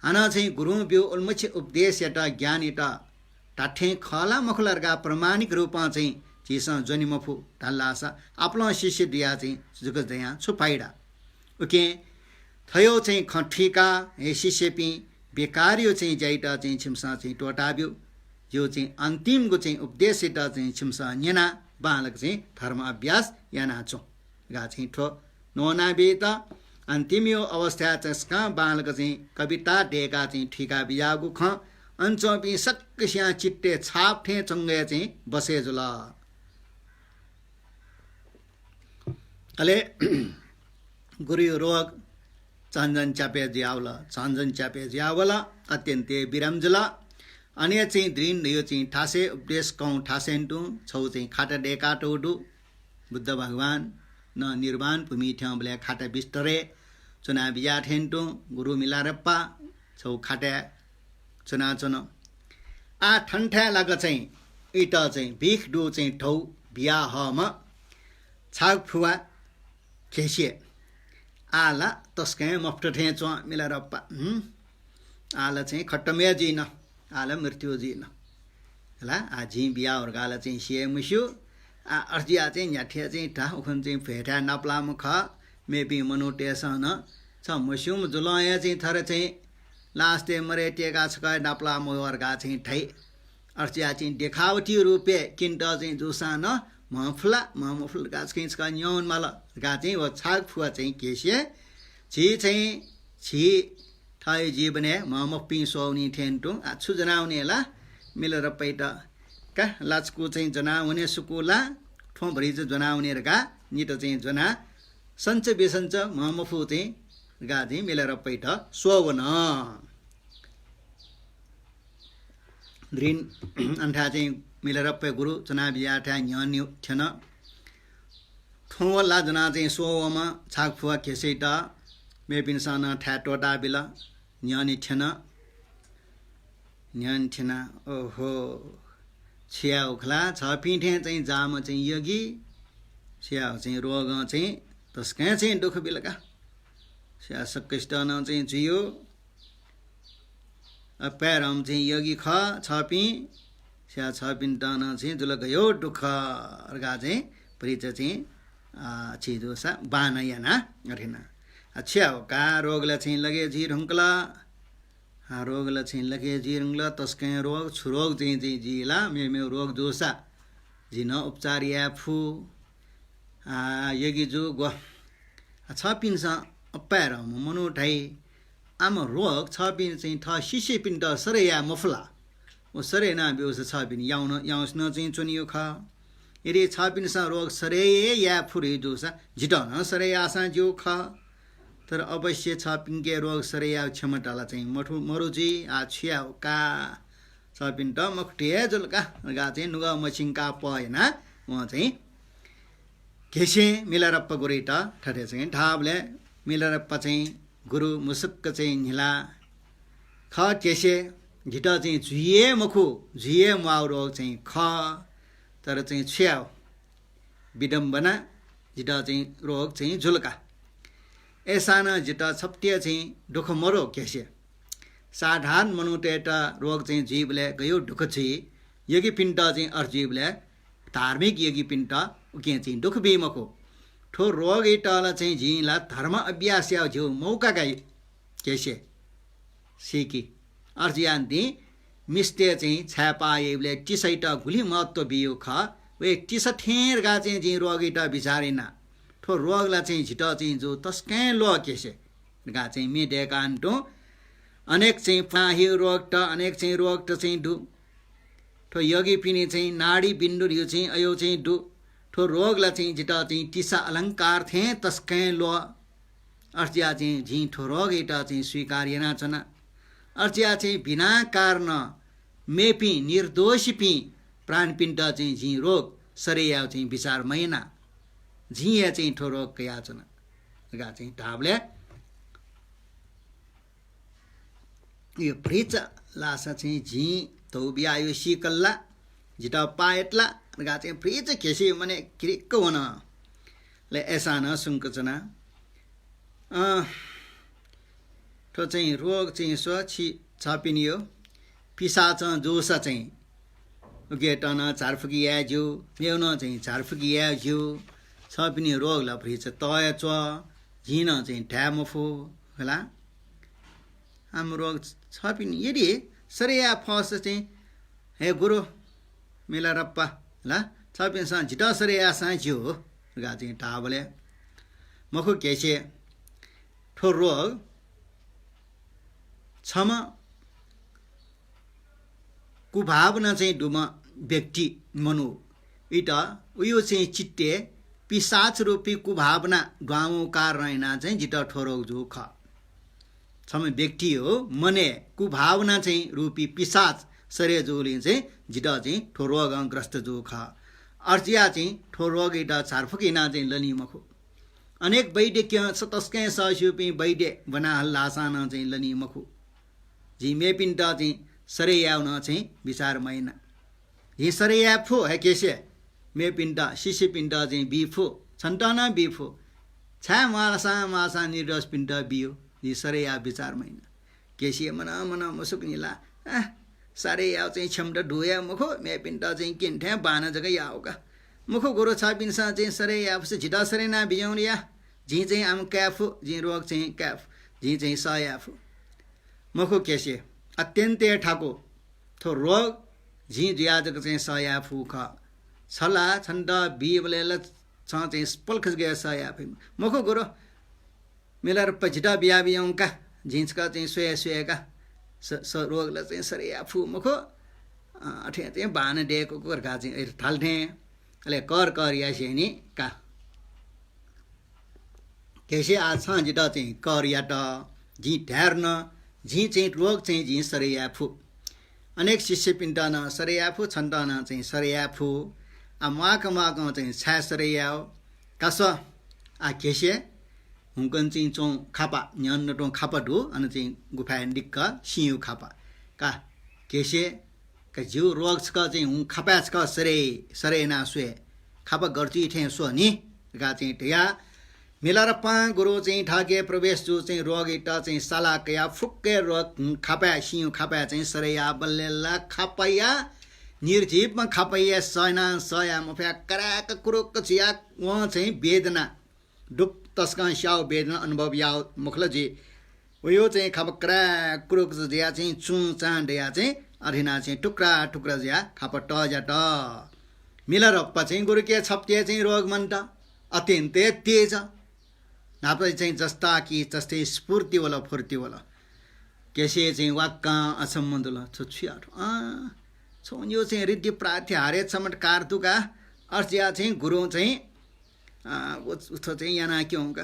हानं चाहिँ गुरुं ब्यूगु उलिमछि उपदेशयात, ज्ञानयात धात्थें खः ला मखु ला धकाः प्रमाणिक रूपं चाहिँ झीसं ज्वने मफु धाल धाःसा, आपालं शिष्य जुयाः चाहिँ जक ज्या यानाः छु फाइदा? उकिं थयो चाहिँ खँ थुइकाः, हे शिष्यपिं, बेकारयो चाहिँ ज्यायात चाहिँ छिमिसं चाहिँ त्वःताब्यु। जिगु चाहिँ अन्तिमगु चाहिँ उपदेशयात चाहिँ छिमिसं न्यनाः बांलाक चाहिँ धर्म अभ्यास यानाच्वँ धकाः चाहिँ थ्व न्वनाबीत। अन्तिमयो अवस्थाय् चाहिँ तसकं बांलाक चाहिँ कविता दयेकाः चाहिँ थुइका बिज्याःगु खँ अन च्वंपिं सकसियां चित्तय् छाप थें च्वंगु हे चाहिँ बसय् जुल। अले गुरुयो रोग झन झन च्यापे जुयावल, झन झन च्यापे जुयावल, अत्यन्त हे बिराम जुल। अन हे चाहिँ दृढ यो चाहिँ थासय् उपदेश कं थासय् तुं छौ चाहिँ खाटा दयेकातःगु दु। बुद्ध भगवान नं निर्वाण भूमि थ्यंबलय् खाटा बिस्तरय् च्वना बिज्याः थें तुं गुरु मिलारेपा छौ खाटाय् च्वनाच्वन। आः थन्थाय् लाक चाहिँ इत चाहिँ बिख दु चाहिँ धौ बियाहःम्ह छागफुवा खेसे। आः ला तसकं मफुत थें च्वं मिलारेपा। हुँ? आः ला चाहिँ खतम हे जुइन। आः ला मृत्यु जुइन। ला, आ, जिं बिया वरगाला चाहिँ सिये मस्यू। आ, अर्जुया चाहिँ न्याथ्या चाहिँ धा उखुन्हु चाहिँ भ्वय्थाय् नापलाःम्ह खः। मेपिं मनूतय्सं नं छ मस्यूम्ह जुलं हे चाहिँ थर चाहिँ लासतय् मरे त्यय्का छकः नापलाःम्ह वरगा चाहिँ धाइ। अर्जुया चाहिँ देखावटी रूपय् किन्त चाहिँ जूसां नं म्हफुला, म्हमफुला धकाः चाहिँ छकः न्यंवने माल धकाः चाहिँ व छागफुवा चाहिँ केसे झी चाहिँ झी थःगु जीवनय् म्हमफुपिं स्वःवनी थें तुं। आ, छु ज्वनावने ला? मिलारेपायात का लाचकू चाहिँ ज्वनावने सुकू ला? थ्वँ भरिचा ज्वनावने धकाः नित चाहिँ ज्वना सन्च बिसन्च म्हमफु चाहिँ धकाः चाहिँ मिलारेपायात स्वःवन। दृढ अन्था चाहिँ मिलारेपाया गुरु च्वनाबिज्याःथाय् न्ह्यःने थ्यन। थ्वँ व ला ज्वनाः चाहिँ स्वःवंम्ह छागफुवा केसेयात मेपिन्सं नं थाय् त्वःताबिल। न्ह्यःने थ्यन। न्ह्यःने थ्यनाः, ओहो, छु याये खला, छपिं थें चाहिँ जाःम्ह चाहिँ यगी, छु याये चाहिँ रोगं चाहिँ तसकं चाहिँ दुःख बिल का। छु याये सक्कसित नं चाहिँ जुइ। अपाय्धंम्ह चाहिँ यगी खः छपिं, छु याये छपिन्त नं चाहिँ जुल गयो दुःख धकाः चाहिँ भरिचा चाहिँ, आ, छि जूसा बांलाक याना अथे याना। आ, छु याये का, रोग ला चाहिँ लगे जुइ धुंकल। आ, रोग ला चाहिँ लगे जुइ धुंकल, तसकं रोग, छु रोग चाहिँ चाहिँ जुइ ला, मेमेगु रोग जूसा जिं नं उपचार याये फु। आ, यगी जु ग्व। आ, छपिन्सं अपाय्धंम्ह मनू धाइ। आम रोग छपिं चाहिँ थः शिष्यपिन्त सरे याये मफु ला? व सरे याना ब्यूसा छपिं याउँन, याउँसे नं चाहिँ च्वनीगु खः। यदि छपिन्सं रोग सरे हे याये फु धइ जूसा जितः नं सरे याःसां ज्यू खः। तर अवश्य छपिंके रोग सरे याये क्षमता ला चाहिँ मथु, मरु जुइ। आ, छु याये का, छपिन्त मखुत हे जुल का धकाः चाहिँ नुगः मछिंकाः पह यानाः वं चाहिँ केसें मिलारेपा गुरुयात थथे चाहिँ धाःबलय् मिलारेपा चाहिँ गुरु मुसुक्क चाहिँ न्हिलाः, खः केसे, जितः चाहिँ जुइ हे मखु, जुइ हे म्वाःगु रोग चाहिँ खः, तर चाहिँ छु याये, विडम्बना, जितः चाहिँ रोग चाहिँ जुल का। अय्सां नं जितः छप्ति हे चाहिँ दुःख मरु केसे। साधारण मनूतय्त रोग चाहिँ जुइबलय् गयो दुःख जुइ, यगिपिन्त चाहिँ अथे जुइबलय् धार्मिक यगिपिन्त उकिं चाहिँ दुःख बी मखु। थ्व रोगयात ला चाहिँ जिं ला धर्म अभ्यास यायेगु मौका काइ केसे। सीकि। अथे जुयाः नं मिस्तय् चाहिँ छाय्पाः याइबलय् तिसायात गुलि महत्त्व बियु खः, व तिसा थें धकाः चाहिँ जिं रोगयात बिचाः याना। थ्व रोग ला चाहिँ जितः चाहिँ जु तसकं ल्वः केसे धकाः चाहिँ म्ये दय्काः तुं। अनेक चाहिँ पुनाही रोगत, अनेक चाहिँ रोगत चाहिँ दु। थ्व यगिपिनि चाहिँ नाडी बिन्दुयु चाहिँ अयो चाहिँ दु। थ्व रोग ला चाहिँ जितः चाहिँ तिसा अलंकार थें तसकं ल्वः। अथे जुयाः चाहिँ जिं थ्व रोगयात चाहिँ स्वीकार यानाच्वना। अथे जुयाः चाहिँ बिना कारण मेपिं निर्दोषीपिं प्राणीपिन्त चाहिँ जिं रोग सरे यायेगु चाहिँ बिचाः मयाना। जिं हे चाहिँ थ्व रोग कयाच्वना धकाः चाहिँ धाःबलय् यो भतिचा लासा चाहिँ जिं धौ बियाः यो सीकल ला, जितः पायत ला धकाः चाहिँ भतिचा केसे मनय् किरिक्क वन। ले अय्सां नं सुंक च्वना। अँ, थ्व चाहिँ रोग चाहिँ स्व, छि, छपिनियो पिसाचं जूसा चाहिँ उकेत नं झारफुक याये ज्यू, मेगु नं चाहिँ झारफुक याये ज्यू। छपिनि रोग ला भतिचा तःया च्वः, जिं नं चाहिँ धाये मफु, हला। आम रोग छपिं यदि सरे याये फःसा चाहिँ, हे गुरु मिलारेपा ला, छपिन्सं जितः सरे याःसां ज्यू धकाः चाहिँ धाःबलय्, मखु केसे, थ्व रोग छम्ह कुभावना चाहिँ दुम्ह व्यक्ति मनू इत उयो चाहिँ चित्तय् पिशाच रूपी कुभावना दुहां वंगु कारणं यानाः चाहिँ जितः थ्व रोग जूगु खः। छम्ह व्यक्ति हो मनय् कुभावना चाहिँ रूपी पिशाच सरे जूगुलिं चाहिँ जितः चाहिँ थ्व रोगं ग्रस्त जूगु खः। अथे जुयाः चाहिँ थ्व रोगयात झारफुक यानाः चाहिँ लनी मखु। अनेक वैद्यकीय स-, तसकं सःस्यूपिं वैद्य ब्वना हल धाःसां नं चाहिँ लनी मखु। जिं मेपिन्त चाहिँ सरे यायेगु नं चाहिँ बिचाः मयाना। जिं सरे याये फु हे केसे, मेपिन्त, शिष्यपिन्त चाहिँ बी फु, छन्त नं बी फु। छाय् म्वाःसां म्वाःसां निर्दोषपिन्त बियु, जिं सरे याये बिचाः मयाना। केसे मनं मनं मुसुक न्हिलाः, अँ, सरे याउ चाहिँ क्षमता दु हे मखु, मेपिन्त चाहिँ क्यने थें बांलाक जक याउ का। मखु गुरु, छपिन्सं चाहिँ सरे याफुसा जितः सरे याना बिज्याहुँ या। जिं चाहिँ आम काये फु, जिं रोग चाहिँ काये फु, जिं चाहिँ सह याये फु। मखु केशे, अत्यन्त हे थाकु। थ्व रोग जिं जुयाः जक चाहिँ सह याये फु खः। छ ला छन्त बीबलय् ला छं चाहिँ पलख जक हे सह याये फइ। मखु गुरु, मिलारेपा जितः बिया बिज्याहुँ का, जिं छकः चाहिँ स्वये स्वये का। स, स रोग ला चाहिँ सरे याये फु मखु। अ, अथे चाहिँ बांलाक दय्‌कूगु धकाः चाहिँ अथे धाल थें। अले कर कर यासेंलि का। केशे, आः छं जितः चाहिँ कर यात, जिं धाये धुन, जिं चाहिँ रोग चाहिँ जिं सरे याये फु। अनेक शिष्यपिन्त नं सरे याये फु, छन्त नं चाहिँ सरे याये फु। आः म्वाक म्वाकं चाहिँ छाय् सरे याउ? का स्व, आः केशे, हुंकन चाहिँ च्वं खापा, न्ह्यःने तुं खापा दु, अन चाहिँ गुफाय् दिक्क सिंयु खापा। का केशे, का जिउ रोग छकः चाहिँ हुं खापाय् छकः सरे, सरे याना स्वये। खापा गथे जुइ थें स्व नि धकाः चाहिँ धया। मिलारेपां गुरु चाहिँ थःके प्रवेश जू चाहिँ रोगयात चाहिँ साला कयाः फुक्क हे रोग हुं खापाय्, सिंयु खापाय् चाहिँ सरे याःबलय् ला खापाया निर्जीवम्ह खापाया सह याना सह याये मफया कराय्‌क कुरुक्क जुयाः वं चाहिँ वेदना, दुःख तसकं स्याउ वेदना अनुभव याउ मखु ला जुइ। वयो चाहिँ खापा कराय्‌क कुरुक्क जुयाः चाहिँ चुं चां दयाः चाहिँ अथे याना चाहिँ टुक्रा टुक्रा जुयाः खापा तज्यात। मिलारेपा चाहिँ गुरुके छप्ति हे चाहिँ रोग मन्त, अत्यन्त हे तेज। न्हापा चाहिँ जस्ता कि जस्तै स्फूर्ति वल, फूर्ति वल। केशे चाहिँ वाक्कं अचम्म जुल, थ्व छु यात? अँ, छन्यो चाहिँ ऋद्धि प्रात्याहारया चमत्कार दु का। अथे जुयाः चाहिँ गुरुं चाहिँ, अँ, उ, उथ्व चाहिँ याना क्यं का।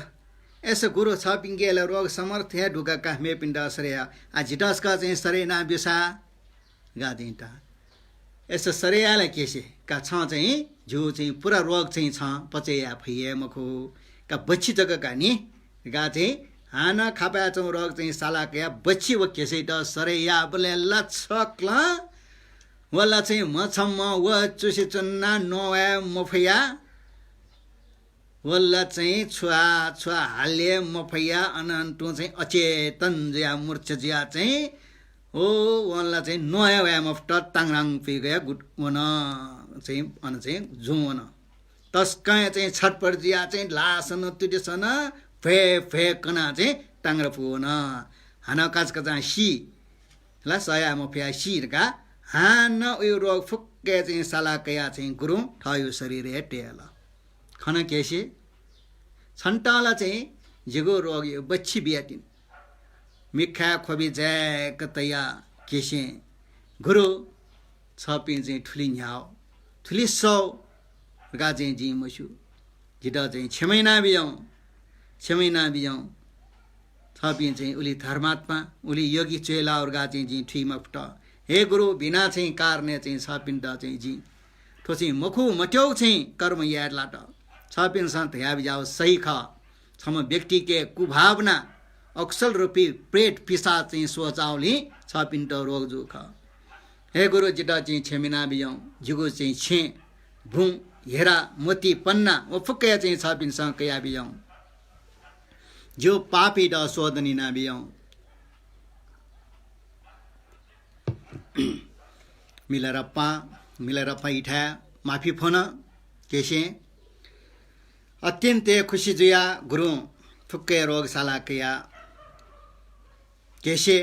अय्‌सा गुरु, छपिंके ला रोग समर्थ हे दु का, मेपिन्त सरे याउ। आः जितः छकः चाहिँ सरे याना ब्यूसा धकाः चाहिँ धाल। अय्‌सा सरे याये ला केशे, का छं चाहिँ जिउ चाहिँ पूरा रोग चाहिँ छं पचय् याये फइ हे मखु। का बच्छि जक का नि धकाः चाहिँ हानं खापाय् च्वंगु रोग चाहिँ साला कयाः बच्छि व केशयात सरे याःबलय् ला छक्लं व ला चाहिँ म्हछम्ह व चुसि च्वनाः नवाये मफया। व ला चाहिँ छुवाः छुवाः हाले मफया, अन तुं चाहिँ अचेतन जुयाः मूर्छा जुयाः चाहिँ, ओ, व ला चाहिँ नवाये वये मफुत, तांग्राङ पुइगया गुत वन चाहिँ, अन चाहिँ जुं वन। तसकं चाहिँ छटपट जुयाः चाहिँ लासन तुतिसन भ्वय् भ्वय् कनाः चाहिँ तांग्रा पुवन। हानं काचाकाचां सी ला, सह याये मफया सी धकाः हानं उयो रोग फुक्क चाहिँ साला कयाः चाहिँ गुरुं थःयो शरीरय् तयल। खन केशे, छन्त ला चाहिँ जिगु रोगयो बच्छि बियातिनि। मिखाय् ख्वबि जाय्‌क तयाः केशें, गुरु, छपिं चाहिँ थुलि न्ह्याउ, थुलि सउ धकाः चाहिँ जिं मस्यू। जितः चाहिँ क्षमा याना बिज्याहुँ, क्षमा याना बिज्याहुँ। छपिं चाहिँ उलि धर्मात्मा, उलि योगी च्वय् लाउ धकाः चाहिँ जिं थुइ मफुत। हे गुरु, बिना चाहिँ कारणय् चाहिँ छपिन्त चाहिँ जिं थ्व चाहिँ मखु मत्यःगु चाहिँ कर्म याये लात। छपिन्सं धया बिज्याउ सही खः। छम्ह व्यक्तिके कुभावना, अकुशल रूपी प्रेत पिशाच चाहिँ स्वःचाउलिं छपिन्त रोग जू खः। हे गुरु, जितः चाहिँ क्षमा याना बिज्याहुँ। जिगु चाहिँ छेँ, बुँ, हेरा, मोती, पन्ना व फुक्क हे चाहिँ छपिन्सं कया बिज्याहुँ। जिगु पापयात शोधन याना बिज्याहुँ। मिलारेपां, मिलारेपां इथाय् माफी फ्वन केशें। अत्यन्त हे खुसी जुयाः गुरुं फुक्क हे रोग साला कयाः, केशे,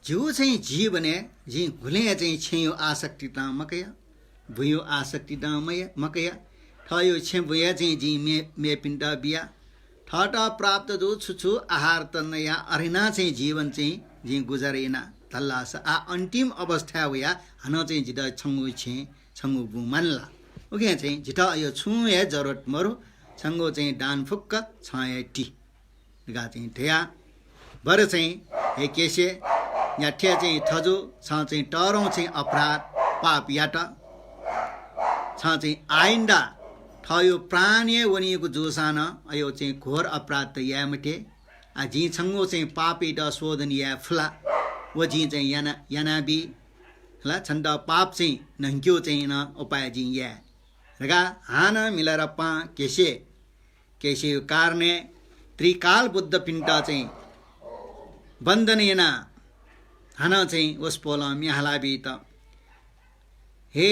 जिगु चाहिँ जीवनय् जिं गुलें चाहिँ छेँयो आसक्ति तं मकया, बुँयो आसक्ति तं मया-, मकया। थःयो छेँ बुँया चाहिँ जिं मे-, मेपिन्त बिया। थःत प्राप्त जू छु छु आहार त नया अरिना चाहिँ जीवन चाहिँ जिं गुजर याना धल्लासा आ अन्तिम अवस्थाय् वया हानं चाहिँ जितः छंगु छेँ, छंगु बुँ मानला। उकिं चाहिँ जितः अयो छुं हे जरुरत मरु, छंगु चाहिँ दान फुक्क छं हे ति धकाः चाहिँ धया। बरु चाहिँ, हे केशे, न्याथे चाहिँ थजु, छं चाहिँ तःधं चाहिँ अपराध, पाप यात। छं चाहिँ आइन्दा थःयो प्राण हे वनीगु जूसां नं अयो चाहिँ घोर अपराध त याये मते। आ, जिं छंगु चाहिँ पापयात शोधन याये फुला, व जिं चाहिँ याना, यानाबी। हला, छन्त पाप चाहिँ न्हंकेगु चाहिँ नं उपाय जिं याये धकाः हानं मिलारेपां केशे, केशेयो कारणय् त्रिकाल बुद्धपिन्त चाहिँ वन्दन यानाः हानं चाहिँ वसपोलं म्ये हाला बीत, हे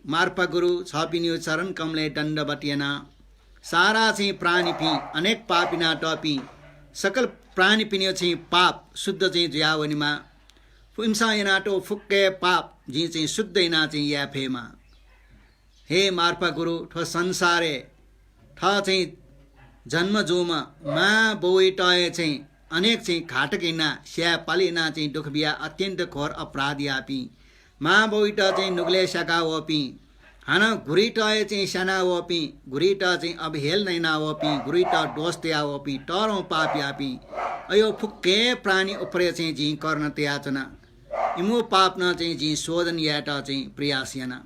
मार्पा गुरु, छपिनियो चरण कमलय् दण्डवत याना। सारा चाहिँ प्राणीपिं अनेक पाप यानातःपिं सकल प्राणीपिनियो चाहिँ पाप शुद्ध चाहिँ जुया वनेमा। इमिसं यानातःगु फुक्क हे पाप जिं चाहिँ शुद्ध याना चाहिँ याये फयेमा। हे मार्पा गुरु, थ्व संसारय् थः चाहिँ जन्म जूम्ह मां बौइत हे चाहिँ अनेक चाहिँ घातक याना, स्याये पाले याना चाहिँ दुःख बिया अत्यन्त घोर अपराध याःपिं, मां बौइत चाहिँ नुगलय् स्याका वःपिं, हानं गुरुइत हे चाहिँ स्याना वःपिं, गुरुइत चाहिँ अवहेलना याना वःपिं, गुरुइत दोष तया वःपिं, तःधंगु पाप याःपिं, अयो फुक्क हे प्राणी उपरे चाहिँ जिं करुणा तयाच्वना। इमिगु पाप नं चाहिँ जिं शोधन यायेत चाहिँ प्रयास याना।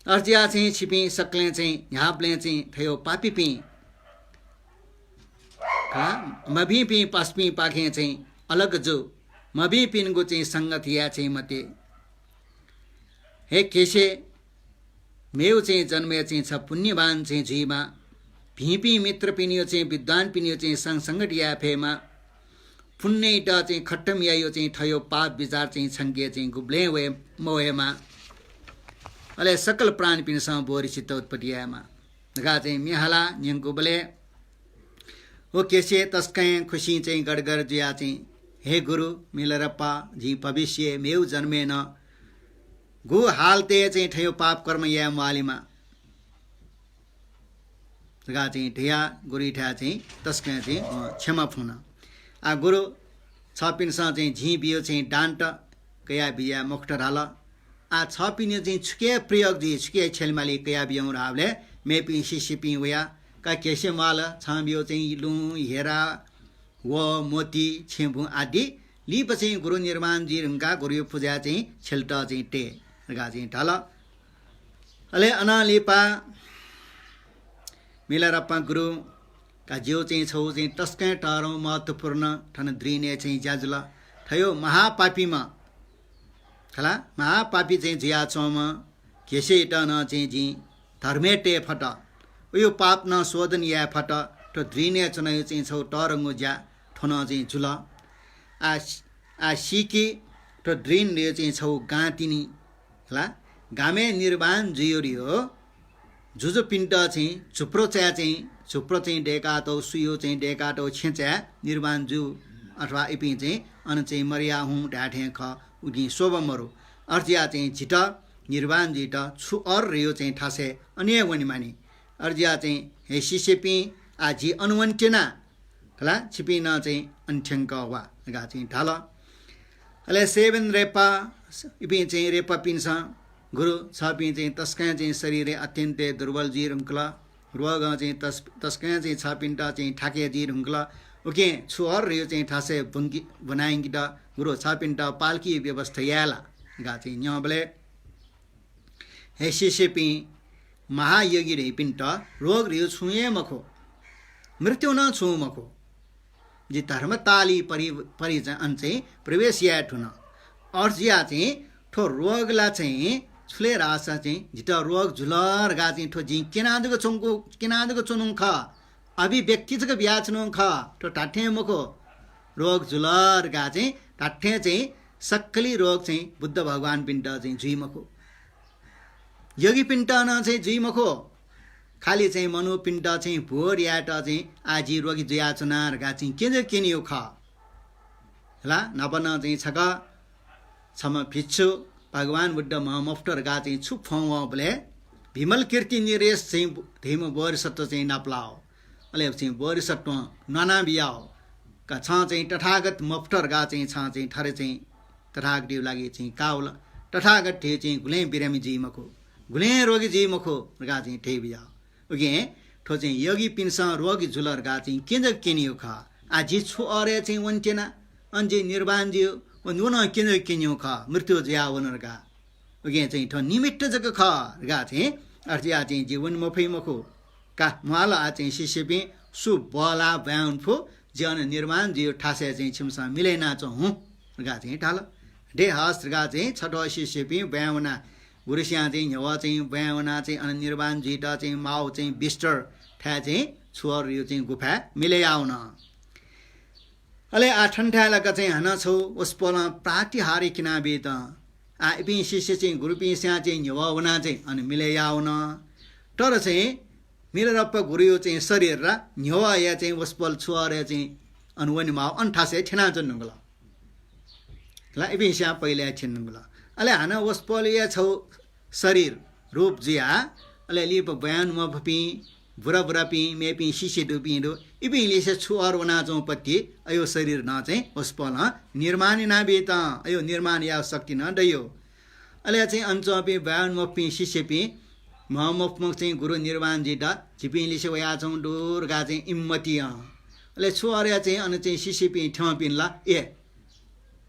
अथे जुया चाहिँ छिपिं सकलें चाहिँ न्ह्याबलें चाहिँ थयो पापीपिं खला, मभिंपिं पासापिंपाखें चाहिँ अलग जु, मभिंपिनिगु चाहिँ संगत याये चाहिँ मते। हे केशे, मेगु चाहिँ जन्मय् चाहिँ छ पुण्यवान चाहिँ जुइमा। भिंपिं मित्रपिनियो चाहिँ विद्वानपिनियो चाहिँ संग संगत याये फयेमा। पुण्यइत चाहिँ खत्तम यायो चाहिँ थयो पाप विचार चाहिँ छंके चाहिँ गुबलें वये मवयेमा। अले सकल प्राणीपिन्सं बोधिचित्त उत्पत्ति यायेमा धकाः चाहिँ म्ये हाला न्यंकूबलय् व केशे तसकं खुसिं चाहिँ गदगद जुया चाहिँ, हे गुरु मिलारेपा, जिं भविष्य मेगु जन्मय् नं गु हालतय् चाहिँ थयो पाप कर्म याये म्वालेमा धकाः चाहिँ धया गुरुइथाय् चाहिँ तसकं चाहिँ, अ, क्षमा फ्वन। आ गुरु, छपिन्सं चाहिँ जिं बियो चाहिँ दानत कया बिया मखुत धाल। आ छपिनियो चाहिँ छुके प्रयोग जुइ, छुके छ्यलेमाली कया बियौं धाःबलय् मेपिं शिष्यपिं वया, का केशे म्वाल, छं बियो चाहिँ लुँ, हेरा, व मोती, छेँबुँ आदि लिपा चाहिँ गुरु निर्वाण जुइ धुंकाः गुरुयो पुजाय् चाहिँ छ्यलेत चाहिँ तये धकाः चाहिँ धाल। अले अनं लिपा मिलारेपा गुरु का ज्यू चाहिँ छगू चाहिँ तसकं तःधंगु महत्त्वपूर्ण थन दृढ चाहिँ ज्या जुल। थयो महापापीम्ह खला, महापापी चाहिँ जुयाच्वंम्ह केशेइत नं चाहिँ जिं धर्मय् तये फत, उयो पाप नं शोधन याये फत। थ्व दृढ च्वनायो चाहिँ छगू तःधंगु ज्या थ्व नं चाहिँ जुल। आ, आ सीकि थ्व दृढ चाहिँ छगू गां तिनि खला, गामय् निर्वाण जुयो रियो जुजुपिन्त चाहिँ झुप्रोचाय् चाहिँ, झुप्रो चाहिँ दय्कातःगु, सुयो चाहिँ दय्कातःगु छेँचाय् निर्वाण जु अथवा इपिं चाहिँ अन चाहिँ मरया हुँ धाये थें खः, उकिं शोभा मरु। अथे जुया चाहिँ झीत निर्वाण जुइत छु अर रियो चाहिँ थासय् अन हे वनेमानि। अथे जुया चाहिँ हे शिष्यपिं, आ जि अन वनेत्यना खला, छिपिं नं चाहिँ अन थ्यंक वा धकाः चाहिँ धाल। अले सेवन रेपा, इपिं चाहिँ रेपापिन्सं गुरु, छपिं चाहिँ तसकं चाहिँ शरीरय् अत्यन्तय् दुर्बल जुइ धुंकल। रोगं चाहिँ तस-, तसकं चाहिँ छपिन्त चाहिँ थाके जुइ धुंकल। उकिं छु अर रियो चाहिँ थासय् बुंकि-, ब्वनायंकेत गुरु, छपिन्त पालकी व्यवस्था याये ला धकाः चाहिँ न्यंबलय् हे शिष्यपिं, महायोगी धइपिन्त रोग रियो छुं हे मखु, मृत्यु नं छुं मखु। जि धर्मतालय् परि-, परि चाहिँ अन चाहिँ प्रवेश याये धुन। अथे जुया चाहिँ थ्व रोग ला चाहिँ छु ले धाःसा चाहिँ जितः रोग जुल धकाः चाहिँ थ्व जिं क्यना जक च्वंगु, क्यना जक च्वनु खः। अभिव्यक्ति जक बियाच्वनु खः, थ्व धात्थें मखु। रोग जुल धकाः चाहिँ धात्थें चाहिँ सक्कली रोग चाहिँ बुद्ध भगवानपिन्त चाहिँ जुइ मखु, योगीपिन्त नं चाहिँ जुइ मखु। खालि चाहिँ मनूपिन्त चाहिँ बोध यायेत चाहिँ आ जि रोगी जुयाच्वना धकाः चाहिँ क्यने क्यनियो खः। हला, न्हापा नं चाहिँ छकः छम्ह भिक्षु भगवान बुद्ध म्ह मफुत धकाः चाहिँ छु फ्वं वंबलय् विमल कीर्ति नरेश चाहिँ धइम्ह बोधिसत्व चाहिँ नापलाः। अले चाहिँ बोधिसत्वं न्वाना बियाः, का छं चाहिँ तथागत मफुत धकाः चाहिँ छं चाहिँ थथे चाहिँ तथागतयो लागि चाहिँ काउल। तथागत धइगु चाहिँ गुलें बिरामी जुइ मखु, गुलें रोगी जुइ मखु धकाः चाहिँ धयाबियाः। उकिं थ्व चाहिँ योगीपिन्सं रोगी जुल धकाः चाहिँ क्यने जक क्यनियो खः। आ जि छु अरय् चाहिँ वनेत्यना, अन जि निर्वाण जुयो, व नं क्यने जक क्यनियो खः, मृत्यु जुयाः वन धकाः। उकिं चाहिँ थ्व निमित्त जक खः धकाः चाहिँ अथे जुया चाहिँ जि वने मफइ मखु। का म्वाल आ चाहिँ शिष्यपिं, सु बला ब्वाँय् वने फु, जि अन निर्वाण जुयो थासय् चाहिँ छिमिसं मिले यानाच्वँ हुँ धकाः चाहिँ धाल। दे हस् धकाः चाहिँ छथ्व शिष्यपिं ब्वाँय् वना। गुरुस्यां चाहिँ न्ह्यवः चाहिँ ब्वाँय् वना चाहिँ अन निर्वाण जुइत चाहिँ माउ चाहिँ बिस्तर थाय् चाहिँ छु अर रियो चाहिँ गुफाय् मिले याः वन। अले आः थन थाय् लाक चाहिँ हानं छौ वसपोलं प्रातिहार्य क्यनाबीत। आः इपिं शिष्य चाहिँ गुरुपिंस्यां चाहिँ न्ह्यवः वनाः चाहिँ अन मिलय् याः वन। तर चाहिँ मिलारेपा गुरुयो चाहिँ शरीर ला न्ह्यवःया चाहिँ वसपोल छुवारय् चाहिँ अन वनेमाः अन थासय् थ्यनाच्वने धुंकल। ला इपिंस्यां पहिला थ्यने धुंकल। अले हानं वसपोलया छौ शरीर रूप जुयाः, अले लिपा ब्वाँय् वने मफुपिं, बुराबुरापिं, मेपिं शिष्य दुपिं दु, इपिं लिसे छुवार वनाच्वंपति अयो शरीर नं चाहिँ वसपोलं निर्माण यानाबीत, अयो निर्माण याये शक्ति नं दयो। अले चाहिँ अन च्वंपिं ब्वाँय् वने मफुपिं शिष्यपिं, म्हमफुम्ह चाहिँ गुरु निर्वाण जुइत झीपिं लिसे वयाच्वंगु दु धकाः चाहिँ इमित मतिइ। अले छुवारय् चाहिँ अन चाहिँ शिष्यपिं थ्यंपिं ला, ए,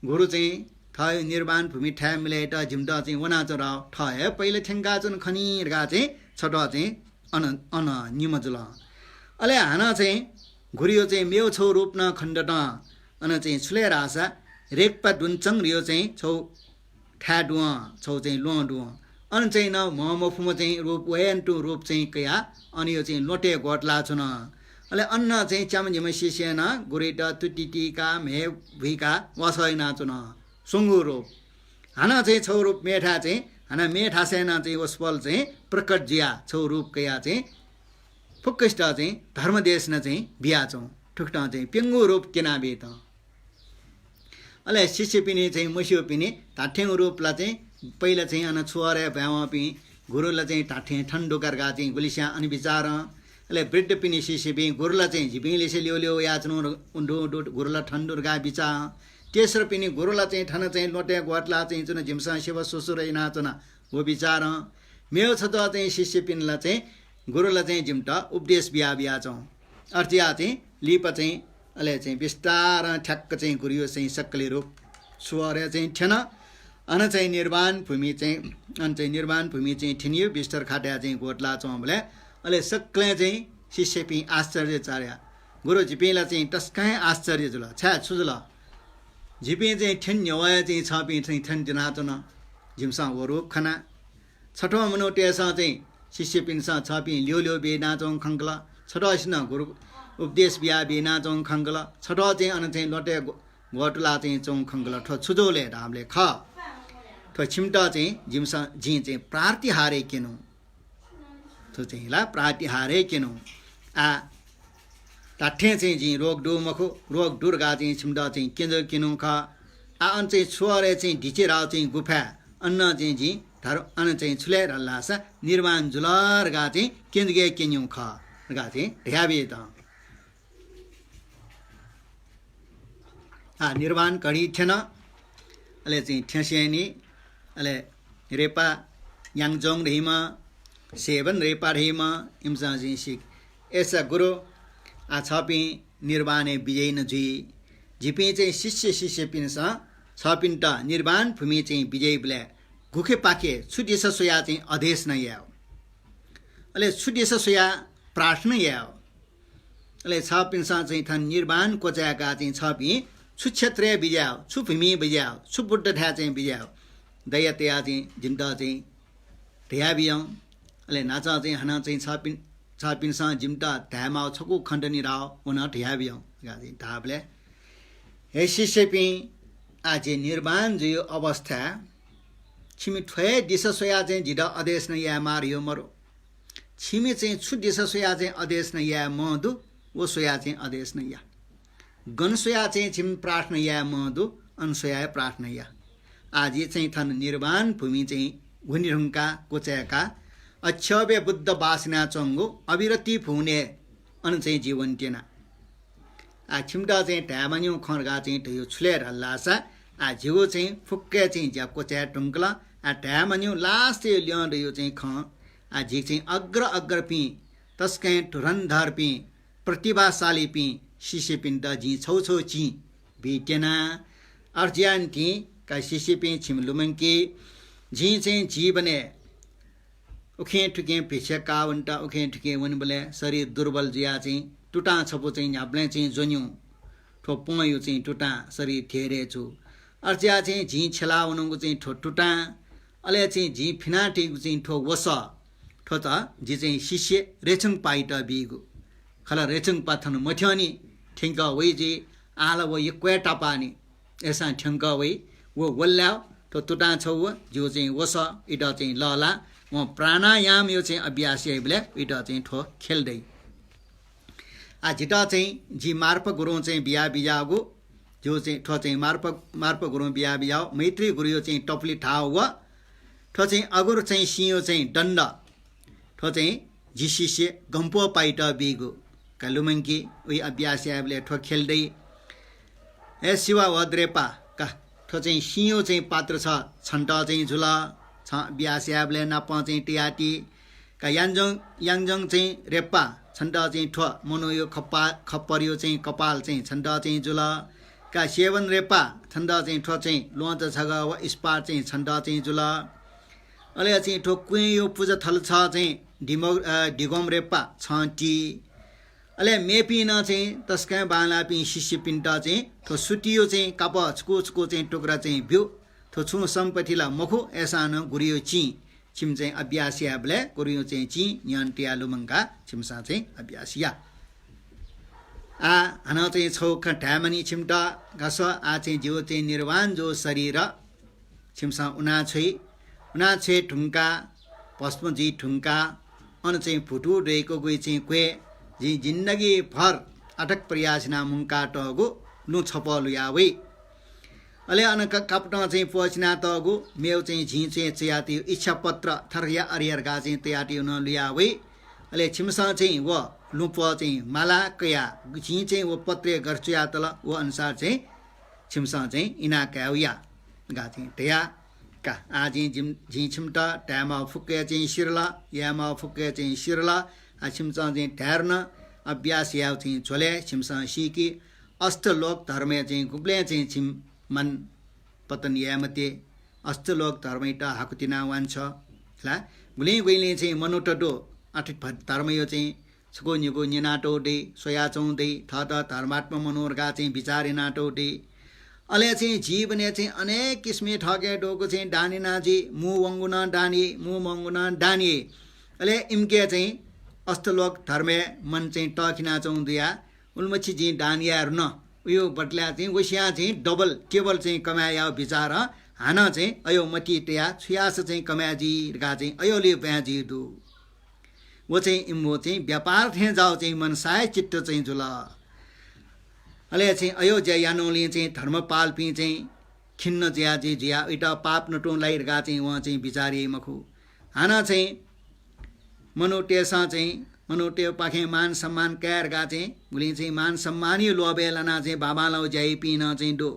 गुरु चाहिँ थः निर्वाण भूमि थाय् मिलय् यायेत जिमित चाहिँ वनाच्वँ, थः हे पहिला थ्यंकाच्वन खनी धकाः चाहिँ छथः चाहिँ अन, अन निम्ह जुल। अले हानं चाहिँ गुरुयो चाहिँ मेगु छौ रूप नं खनेदत। अन चाहिँ छु लय् धाःसा रेक्पा दुन्चंगु धयो चाहिँ छौ थाय् दुवं, छौ चाहिँ ल्वहं दुवं। अन चाहिँ नं म्हमफुम्ह चाहिँ रूप, वय् तुं रूप चाहिँ कयाः अन यो चाहिँ ल्वहंतय् ग्वतुलाच्वन। अले अन नं चाहिँ च्याम्ह निम्ह शिष्यं नं गुरुइत तुति तीकाः, म्हय् भुइकाः वासः यानाच्वन। स्वंगू रूप। हानं चाहिँ छौ रूप मेथाय् चाहिँ, हानं मेथासय् नं चाहिँ वसपोल चाहिँ प्रकट जुयाः छौ रूप कयाः चाहिँ फुक्कसित चाहिँ धर्म देशना चाहिँ बियाच्वं। थुकथं चाहिँ प्यंगू रूप क्यनाबीत। अले शिष्यपिनि चाहिँ मस्यूपिनि धात्थें रूप ला चाहिँ पहिला चाहिँ अन छुवारय् ब्वाँय् वंपिं गुरु ला चाहिँ धात्थें थन दु का धकाः चाहिँ गुलिस्यां अन बिचारं। अले वृद्धपिनि शिष्यपिं गुरु ला चाहिँ झीपिं लिसे ल्यू ल्यू वयाच्वंगु दु, दु, गुरु ला थन दु धकाः बिचारं। तेस्रोपिनि गुरु ला चाहिँ थन चाहिँ ल्वहंतय् ग्वतुलाः चाहिँ च्वन, जिमिसं सेवा सुश्रुषा यानाच्वना, व बिचारं। मेगु छथः चाहिँ शिष्यपिं ला चाहिँ गुरु ला चाहिँ जिमित उपदेश बिया बियाच्वं। अथे जुयाः चाहिँ लिपा चाहिँ अले चाहिँ बिस्तारं ठ्याक्क चाहिँ गुरुयो चाहिँ सक्कले रूप छुवारय् चाहिँ थ्यन। अन चाहिँ निर्वाण भूमि चाहिँ, अन चाहिँ निर्वाण भूमि चाहिँ थ्यनीयो बिस्तर खातय् चाहिँ ग्वतुलाच्वंबलय् अले सक्कलें चाहिँ शिष्यपिं आश्चर्य चाल। गुरु, जिपिं ला चाहिँ तसकं हे आश्चर्य जुल। छाय्, छु जुल? जिपिं चाहिँ थ्यने न्ह्यवः हे चाहिँ छपिं चाहिँ थ्यने त्यनाच्वन। जिमिसं व रूप खना। छथ्वं मनूतय्सं चाहिँ शिष्यपिन्सं छपिं ल्यू ल्यू बी यानाच्वंगु खंकल। छथ्वसिनं गुरु उपदेश बिया बी यानाच्वंगु खंकल। छथ्वं चाहिँ अन चाहिँ ल्वहंतय् ग्व-, ग्वतुलाः चाहिँ च्वंगु खंकल। थ्व छु जुल धाःबलय् खः, थ्व छिमित चाहिँ जिमिसं, जिं चाहिँ प्रातिहार्य क्यनु। थ्व चाहिँ ला प्रातिहार्य क्यनु। आः धात्थें चाहिँ जिं रोग दु मखु, रोग दु धकाः चाहिँ छिमित चाहिँ क्यंजक क्यनु खः। आः अन चाहिँ छुवारय् चाहिँ दिचे धाःगु चाहिँ गुफा, अन चाहिँ जिं धर-, अन चाहिँ छु लय् धाल धाःसा निर्वाण जुल धकाः चाहिँ क्यंजक क्यनु खः धकाः चाहिँ धयाबीत। आः निर्वाण घडी थ्यन। अले चाहिँ थ्यंसेंनि, अले रेपा याङजोङ धइम्ह, सेवन रेपा धइम्ह, इमिसं चाहिँ सीक, अय्सा गुरु, आः छपिं निर्वाणय् विजयी नं जुइ। जिपिं चाहिँ शिष्य शिष्यपिन्सं छपिन्त निर्वाण भूमि चाहिँ विजय् याइबलय् गुखे पाखे छु दिशा स्वयाः चाहिँ अध्ययन यायेगु, अले छु दिशा स्वयाः प्रार्थना यायेगु, अले छपिन्सं चाहिँ थन निर्वाण क्वचाय्काः चाहिँ छपिं छु क्षेत्रय् बिज्यायेगु, छु भूमिइ बिज्यायेगु, छु बुद्धथाय् चाहिँ बिज्यायेगु, दया तयाः चाहिँ जिमित चाहिँ धयाबियं। अले न्हाचः चाहिँ हानं चाहिँ छपिं, छपिन्सं जिमित धायेमाःगु छकू खँ दनि धाःगु, व नं धयाबियं धकाः चाहिँ धाःबलय्, हे शिष्यपिं, आः जि निर्वाण जुइगु अवस्थाय् छिमि थ्व हे दिशा स्वयाः चाहिँ जितः अध्ययन यायेमाः धइगु मरु। छिमि चाहिँ छु दिशा स्वयाः चाहिँ अध्ययन याये मं दु, व स्वयाः चाहिँ अध्ययन या। गन स्वयाः चाहिँ छिमि प्रार्थना याये मं दु, अन स्वयाः हे प्रार्थना या। आः जि चाहिँ थन निर्वाण भूमि चाहिँ वने धुंकाः क्वचाय्काः अक्षोभ्य बुद्ध बास यानाच्वंगु अविरति भुवनय् अन चाहिँ जि वने त्यना। आः छिमित चाहिँ धाये मानिगु खँ धकाः चाहिँ धइगु छु लय् धाल धाःसा, आः जिगु चाहिँ फुक्क हे चाहिँ ज्या क्वचाये धुंकल। आः धाये मानिगु last-य् ल्यं धइगु चाहिँ खँ, आः जि चाहिँ अग्र अग्रपिं, तसकं धुरन्धरपिं, प्रतिभाशालीपिं शिष्यपिन्त जिं छौ छौ चिं बी त्यना। अथे जुयानिंतिं का शिष्यपिं, छिमि लुमंकी, जिं चाहिँ जीवनय् उखें थुखें भिक्षा काः वनेत उखें थुखें वनेबलय् शरीर दुर्बल जुयाः चाहिँ तुतां छपु चाहिँ न्ह्याबलें चाहिँ ज्वन्यु। थ्व पंयु चाहिँ तुतां शरीर धेरे छु। अथे जुयाः चाहिँ जिं छ्यला वनागु चाहिँ थ्व तुतां, अले चाहिँ जिं फिनातयागु चाहिँ थ्व वसः, थ्व त जि चाहिँ शिष्य रेचुङपाइत बीगु। खला रेचुङपा थन मथ्यंनि, थ्यंकः वइ जुइ। आः ला व यक्व हे तापाःनि। अय्‌सां थ्यंकः वइ। व वल्लाय् थ्व तुतां छगू व जिगु चाहिँ वसः, इमित चाहिँ लःलाः। वं प्राणायामया चाहिँ अभ्यास याइबलय् इमित चाहिँ थ्व ख्यले दइ। आ, जितः चाहिँ जि मार्पा गुरुं चाहिँ बिया बियागु, जिगु चाहिँ थ्व चाहिँ मार्पा, मार्पा गुरुं बिया बियागु, मैत्री गुरुया चाहिँ तपुलि थाः व थ्व चाहिँ अगुर चाहिँ सिंया चाहिँ दण्ड, थ्व चाहिँ जि शिष्य गम्पोपाइत बीगु का लुमंकी। उइ अभ्यास याइबलय् थ्व ख्यले दइ। हे शिवा वद्रेपा का, थ्व चाहिँ सिंया चाहिँ पात्र छ, छन्त चाहिँ जुल, छ अभ्यास याइबलय् नापं चाहिँ तयाति। का याङजङ, याङजङ चाहिँ रेपा, छन्त चाहिँ थ्व मनूया खप्पा-, खप्परया चाहिँ कपाल चाहिँ छन्त चाहिँ जुल। का सेवन रेपा, छन्त चाहिँ थ्व चाहिँ ल्वहंचा छगः व इस्पात चाहिँ छन्त चाहिँ जुल। अले चाहिँ थ्व क्वँया पुजा थल छ चाहिँ डिमो-, अ, डिगोम रेपा छं ति। अले मेपिं नं चाहिँ तसकं बांलाःपिं शिष्यपिन्त चाहिँ थ्व सुतिया चाहिँ कापः छकू छकू चाहिँ टुक्रा चाहिँ ब्यु। थ्व छुं सम्पत्ति ला मखु, अय्‌सां नं गुरुया चिं, छिमि चाहिँ अभ्यास याइबलय् गुरुया चाहिँ चिं न्ह्यःने तयाः लुमंकाः छिमिसं चाहिँ अभ्यास या। आ, हानं चाहिँ छगू खँ धायेमानि छिमित, गासः, आ चाहिँ जिगु चाहिँ निर्वाण जूगु शरीर छिमिसं उनाछ्वइ। उनाछ्वये धुंकाः, भस्म जुइ धुंकाः, अन चाहिँ भुतू दय्‌कूगु चाहिँ क्वय् जिं जिन्दगीभर अथक प्रयास यानाः मुंकातःगु लुँ छपः लुया वइ। अले अन क-, कापतं चाहिँ प्वःछिनातःगु मेगु चाहिँ झिंछुँया च्वयातःगु इच्छापत्र थरया अरिया धकाः चाहिँ तयातःगु नं लुया वइ। अले छिमिसं चाहिँ व लुँप्वः चाहिँ माला कयाः झिं चाहिँ व पत्रय् गथे च्वयातल, व अनुसार चाहिँ छिमिसं चाहिँ इना काये वया धकाः चाहिँ धया का। आ जिं जिम-, जिं छिमित धायेमाःगु फुक्क चाहिँ सिधल, यायेमाःगु फुक्क चाहिँ सिधल। आ छिमिसं चाहिँ धायेधुन अभ्यास यायेगु चाहिँ झ्वलय् छिमिसं सीकि, अष्टलोक धर्मय् चाहिँ गुबलें चाहिँ छिमि मान पतन याये मते। अष्टलोक धर्मयात हाकु तिना वांछ्वः ला। गुलिं गुलिं चाहिँ मनूत दु, अथे भ-, धर्मया चाहिँ छकू निकू न्यनातःगु दइ, स्वयाच्वंगु दइ, थःत धर्मात्मा मनू धकाः चाहिँ बिचाः यानातःगु दइ। अले चाहिँ जीवनय् चाहिँ अनेक किसिमया थःके दुगु चाहिँ दान याना जुइ, मू वंगु नं दान याइ, मू मंगु नं दान याइ। अले इमिके चाहिँ अष्टलोक धर्मय् मन चाहिँ तःखिनाच्वंगु जुयाः उलिमछि जिं दान याये धुन। उयो बदलाय् चाहिँ वसियां चाहिँ double, treble चाहिँ कमाय् यायेगु बिचारं हानं चाहिँ अयो मतिइ तयाः छु याःसा चाहिँ कमाय् जुइ धकाः चाहिँ अयो लियो ब्वाँय् जुइ दु। व चाहिँ इमिगु चाहिँ व्यापार थें जाःगु चाहिँ मनसाय चित्त चाहिँ जुल। अले चाहिँ अयो ज्या यानंलिं चाहिँ धर्मपालपिं चाहिँ खिन्न जुया जुइ जुयाः उइत पाप नतुं लाइ धकाः चाहिँ वं चाहिँ बिचार याइ मखु। हानं चाहिँ मनूतय्‌सं चाहिँ मनूतय्‌पाखें मान सम्मान काये धकाः चाहिँ गुलिं चाहिँ मान सम्मानया लोभय् लानाः चाहिँ बांबांलाःगु ज्या याइपिं नं चाहिँ दु।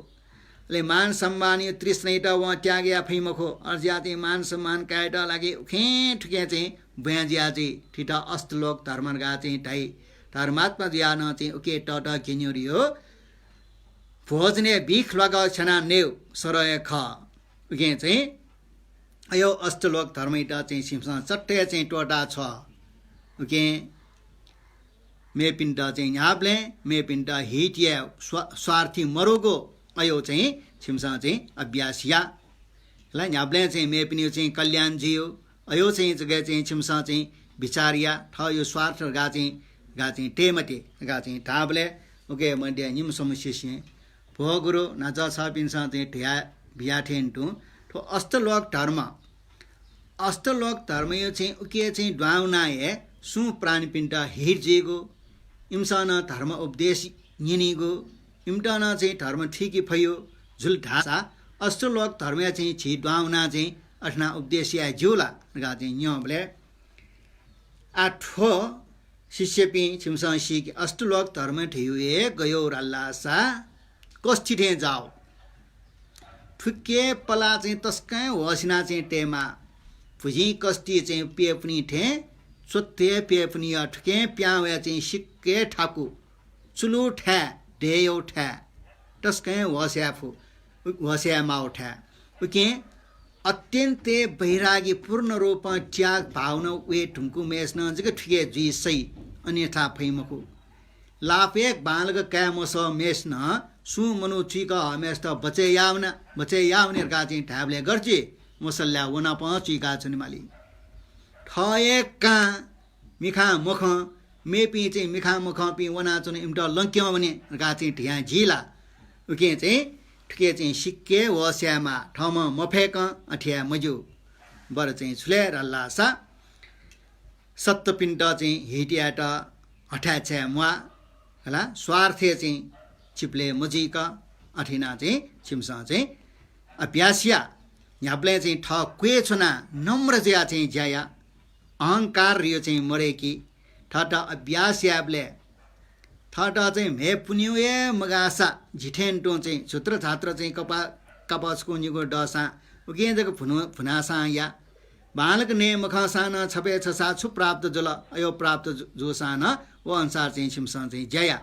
अले मान सम्मानया तृष्णायात वं त्याग याये फइ मखु। अथे जुयाः चाहिँ मान सम्मान कायेत लागि उखें थुखें चाहिँ ब्वाँय् जुया जुइ। थुइत अष्टलोक धर्म धकाः चाहिँ धाइ। धर्मात्मा जुयाः नं चाहिँ उके तःतः गिन्युरियो भोजनय् बिख ल्वाकः छ्यानाः नयेगु सरह हे खः। उकिं चाहिँ अयो अष्टलोक धर्मयात चाहिँ छिमिसं चट्टय् चाहिँ त्वःताछ्वः। उकिं मेपिन्त चाहिँ न्ह्याबलें, मेपिन्त हित याये, स्वा-, स्वार्थी मरुगु अयो चाहिँ छिमिसं चाहिँ अभ्यास या। ला न्ह्याबलें चाहिँ मेपिनियो चाहिँ कल्याण जुइयो, अयो चाहिँ जगय् चाहिँ छिमिसं चाहिँ बिचार या, थःयो स्वार्थ धकाः चाहिँ, धकाः चाहिँ तये मते धकाः चाहिँ धाःबलय् उके मध्ये निम्ह स्वम्ह शिष्यं, भो गुरु, न्हाचः छःपिन्सं चाहिँ धया बिया थें तुं, थ्व अष्टलोक धर्म, अष्टलोक धर्मयो चाहिँ उके चाहिँ दुहां वनाः हे सुं प्राणीपिन्त हित जुइगु, इमिसं नं धर्म उपदेश न्यनीगु, इमित नं चाहिँ धर्म थुइके फयो जुल धाःसा अष्टलोक धर्मया चाहिँ झी दुहां वनाः चाहिँ अथे यानाः उपदेश याये ज्यू ला धकाः चाहिँ न्यंबलय्, आ थ्व शिष्यपिं, छिमिसं सीकि, अष्टलोक धर्म धइगु हे गयो धाःसा कस्ति थें जाः। थुके पलाः चाहिँ तसकं होश यानाः चाहिँ तयेमाः। भुजिं कस्ति चाहिँ प्यपुनि थें च्वत्तय् प्यपुनि या थुकें प्यां वया चाहिँ सिक्क हे थाकु। चुलु थाय्, दय्‌यौ थाय्। तसकं होश याये फु, होश याये माःगु थाय्। उकिं अत्यन्त बहिरागी पूर्ण रूपं त्याग भावना वये धुंकूम्हय्‌सिनं जक थुके जुइ सइ, अन्यथा फइ मखु। लापय् बांलाक काये मसःम्हय्‌सिनं सुं मनू चुइकः हःम्हय्‌सित बचय् यावना, बचय् यावने धकाः चाहिँ धायेबलय् गथे जुइ? मसल्लाय् व नापं चुइका च्वनेमाली। थः हे कां मिखां मखं मेपिं चाहिँ मिखां मखंपिं वनाच्वन, इमित लंके वने धकाः चाहिँ धयां जी ला? उकिं चाहिँ थुके चाहिँ सिक्क हे होश यायेमाः, थःम्हं मफय्कं अथे याये मज्यू। बरु चाहिँ छु ले धाल धाःसा सत्त्वपिन्त चाहिँ हित यायेत हथाय् छाये म्वाः, हला, स्वार्थय् चाहिँ चिपले मजुइक अथे यानाः चाहिँ छिमिसं चाहिँ अभ्यास या। न्ह्याबलें चाहिँ थः क्वय् छ्वनाः नम्र जुयाः चाहिँ ज्या या। अहंकार धयो चाहिँ मदय्कि। थःत अभ्यास यायेबलय् थःत चाहिँ म्हय् पुन्यु हे मगाःसा, जि थें तुं चाहिँ झुत्र झात्र चाहिँ कपाः, कपाः छुकुं निगू दःसां उकिं जक भुनु-, भुनासां या। बांलाक नये मखंसां नं छपय् छसाः छु प्राप्त जुल, अय् प्राप्त जु-, जूसां नं व अनुसार चाहिँ छिमिसं चाहिँ ज्या या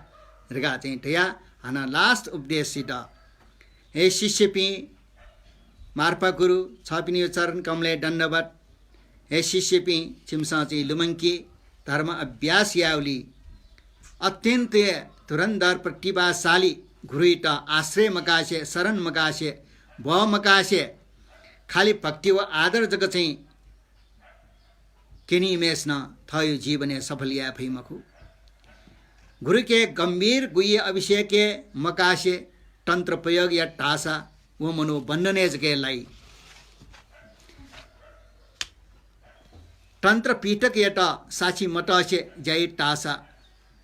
धकाः चाहिँ धयाः हानं last उपदेश सित। हे शिष्यपिं, मार्पा गुरु, छपिनिगु चरण कमलय् दण्डवत। हे शिष्यपिं, छिमिसं चाहिँ लुमंकि, धर्म अभ्यास याउलि। अत्यन्त हे धुरन्धर प्रतिभाशाली गुरुइत आश्रय मकासे, शरण मकासे, भव मकासे, खालि भक्ति व आदर जक चाहिँ क्यनीम्हेसिनं थःयु जीवनय् सफल याये फइ मखु। गुरुके गम्भीर गुह्य अभिषेकय् मकासे तन्त्र प्रयोग यात धाःसा व मनू बन्धनय् जक लाइ। तन्त्र पिटकयात साक्षी मतसे ज्या यात धाःसा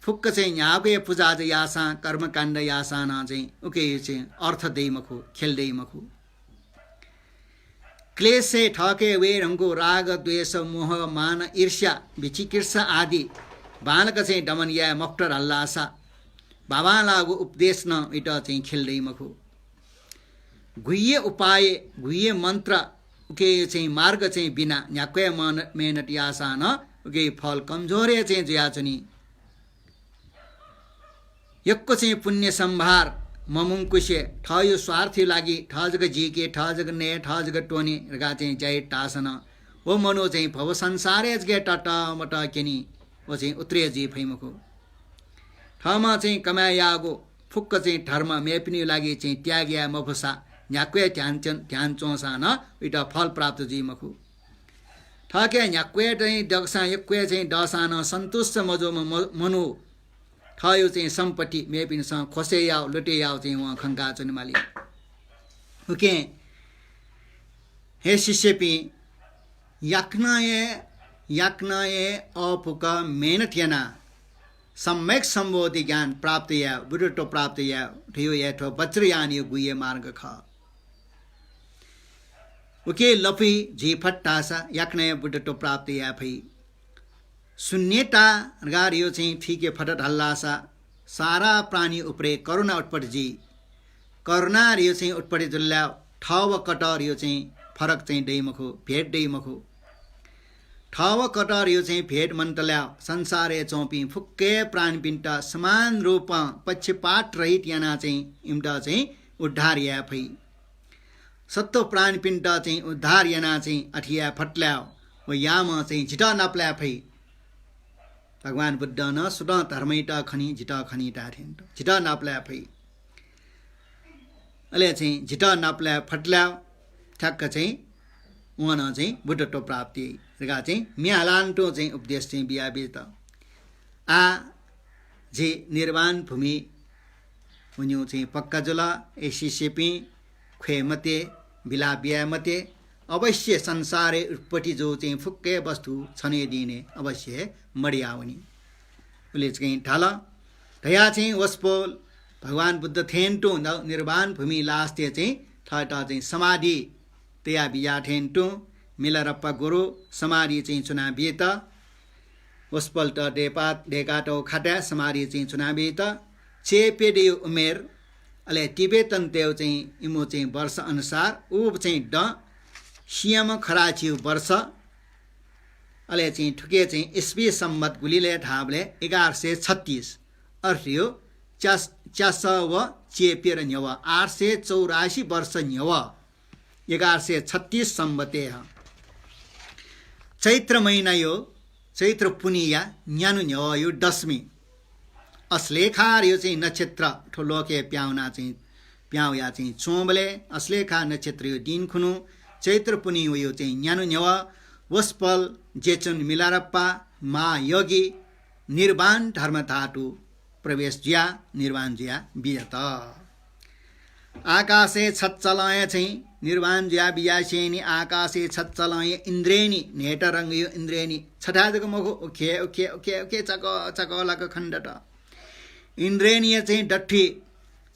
फुक्क चाहिँ न्ह्यागु हे पुजा याःसां, कर्मकाण्ड याःसां नं चाहिँ उके चाहिँ अर्थ दइ मखु, ख्यले दइ मखु। क्लेशय् थःके वये धुंकूगु राग, द्वेष, मोह, मान, ईर्ष्या, विचिकित्सा आदि बांलाक चाहिँ दमन याये मफुत धाल धाःसा बांबांलाःगु उपदेश नं उइत चाहिँ ख्यले दइ मखु। गुह्य उपाय, गुह्य मन्त्र, उके चाहिँ मार्ग चाहिँ बिना न्ह्याक्व हे मन-, मेहनत याःसां नं उके फल कमजोर हे चाहिँ जुयाच्वनी। यक्व चाहिँ पुण्य सम्भार ममुंकुसे थःयु स्वार्थयु लागि थः जक जीके, थः जक नये, थः जक त्वने धकाः चाहिँ ज्या यात धाःसा नं व मनू चाहिँ भव संसारय् जक ततमत क्यनी, व चाहिँ उत्तरे जुइ फइ मखु। थःम्हं चाहिँ कमाय् याःगु फुक्क चाहिँ धर्म मेपिनिगु लागि चाहिँ त्याग याये मफुसा न्ह्याक्व हे ध्यान च्वं-, ध्यान च्वंसां नं उइत फल प्राप्त जुइ मखु। थःके न्ह्याक्व हे चाहिँ दःसां, यक्व हे चाहिँ दःसां नं सन्तुष्ट मजूम्ह म-, मनू थःयु चाहिँ सम्पत्ति मेपिन्सं खोसे याउ, लुटे याउ चाहिँ वं खंका च्वनेमाली। उकिं हे शिष्यपिं, याकनं हे, याकनं हे अःपुक मेहनत यानाः सम्यक सम्बोधि ज्ञान प्राप्त याये, बुद्धत्व प्राप्त याये धयो हे थ्व वज्रयानयु गुह्य मार्ग खः। उके लपुइ जुइ फत धाःसा याकनं हे बुद्धत्व प्राप्त याये फइ। शून्यता धयो चाहिँ थुइके फत धाल धाःसा सारा प्राणी उपरे करुणा उत्पत्ति जुइ। करुणा धयो चाहिँ उत्पत्ति जुल धाःसा थः व कत धयो चाहिँ फरक चाहिँ दइ मखु, भेद दइ मखु। थः व कत धयो चाहिँ भेद मन्त धाःसा संसारय् च्वंपिं फुक्क हे प्राणीपिन्त समान रूपं पक्षपात रहित यानाः चाहिँ इमित चाहिँ उद्धार याये फइ। सत्त्व प्राणीपिन्त चाहिँ उद्धार यानाः चाहिँ अथे याये फत धाःसा व याःम्ह चाहिँ जितः नापलाये फइ। भगवान बुद्धं नं सुतं धर्मयात खनी, जितः खनी धाये थें तुं। जितः नापलाये फइ। अले चाहिँ जितः नापलाये फत धाःसा ठ्याक्क चाहिँ वं नं चाहिँ बुद्धत्व प्राप्ति धकाः चाहिँ म्ये हालां तुं चाहिँ उपदेश चाहिँ बियाबिल। आः झी निर्वाण भूमि वनेगु चाहिँ पक्का जुल। हे शिष्यपिं, ख्वये मते, बिलाप याये मते। अवश्य संसारय् उत्पत्ति जूगु चाहिँ फुक्क हे वस्तु छन्हु दिनय् अवश्य हे मदयावनी। उले चाहिँ धाल। धयाः चाहिँ वसपोल भगवान बुद्ध थें तुं न-, निर्वाण भूमि लास्ते चाहिँ थःत चाहिँ समाधि तया बिया थें तुं मिलारप्पा गुरु समाधि चाहिँ च्वना बियेत। वसपोलत देपा-, देकातःगु खाताय् समाधि चाहिँ च्वना बियेत। चेप्यदयु उमेर, अले तिब्बतन्तयु चाहिँ इमु चाहिँ वर्ष अनुसार उ चाहिँ दँ सिंहम्ह खराचियु वर्ष, अले चाहिँ थुके चाहिँ इस्वी सम्बत गुलि ले धाःबलय् एघार सय छत्तीस, अर्थयो च्यास-, च्यास व चेप्यर न्ह्यव आठ सय चौरासी वर्ष न्ह्यव एघार सय छत्तीस सम्बतय् ह। चैत्र महिनायो, चैत्र पुन्हिया न्यान्हु न्ह्यवयो दशमी। अश्लेखारयो चाहिँ नक्षत्र थ्व लोकय् प्याउना चाहिँ प्याउया चाहिँ च्वंबलय् अश्लेखा नक्षत्रयो दिं खुन्हु चैत्र पुन्हि वयो चाहिँ न्यान्हु न्ह्यव वसपोल जेचुन मिलारप्पा महायोगी निर्वाण धर्म धातु प्रवेश जुया निर्वाण जुया बियात। आकाशय् छच्चलंया चाहिँ निर्वाण जुया बियासेनि आकाशय् छच्चलंया इन्द्रेणी न्हेटा रंगयो इन्द्रेणी छथाय् जक मखु, उखे उखे उखे उखे चक चक लाक खनेदत। इन्द्रेणीया चाहिँ डट्ठी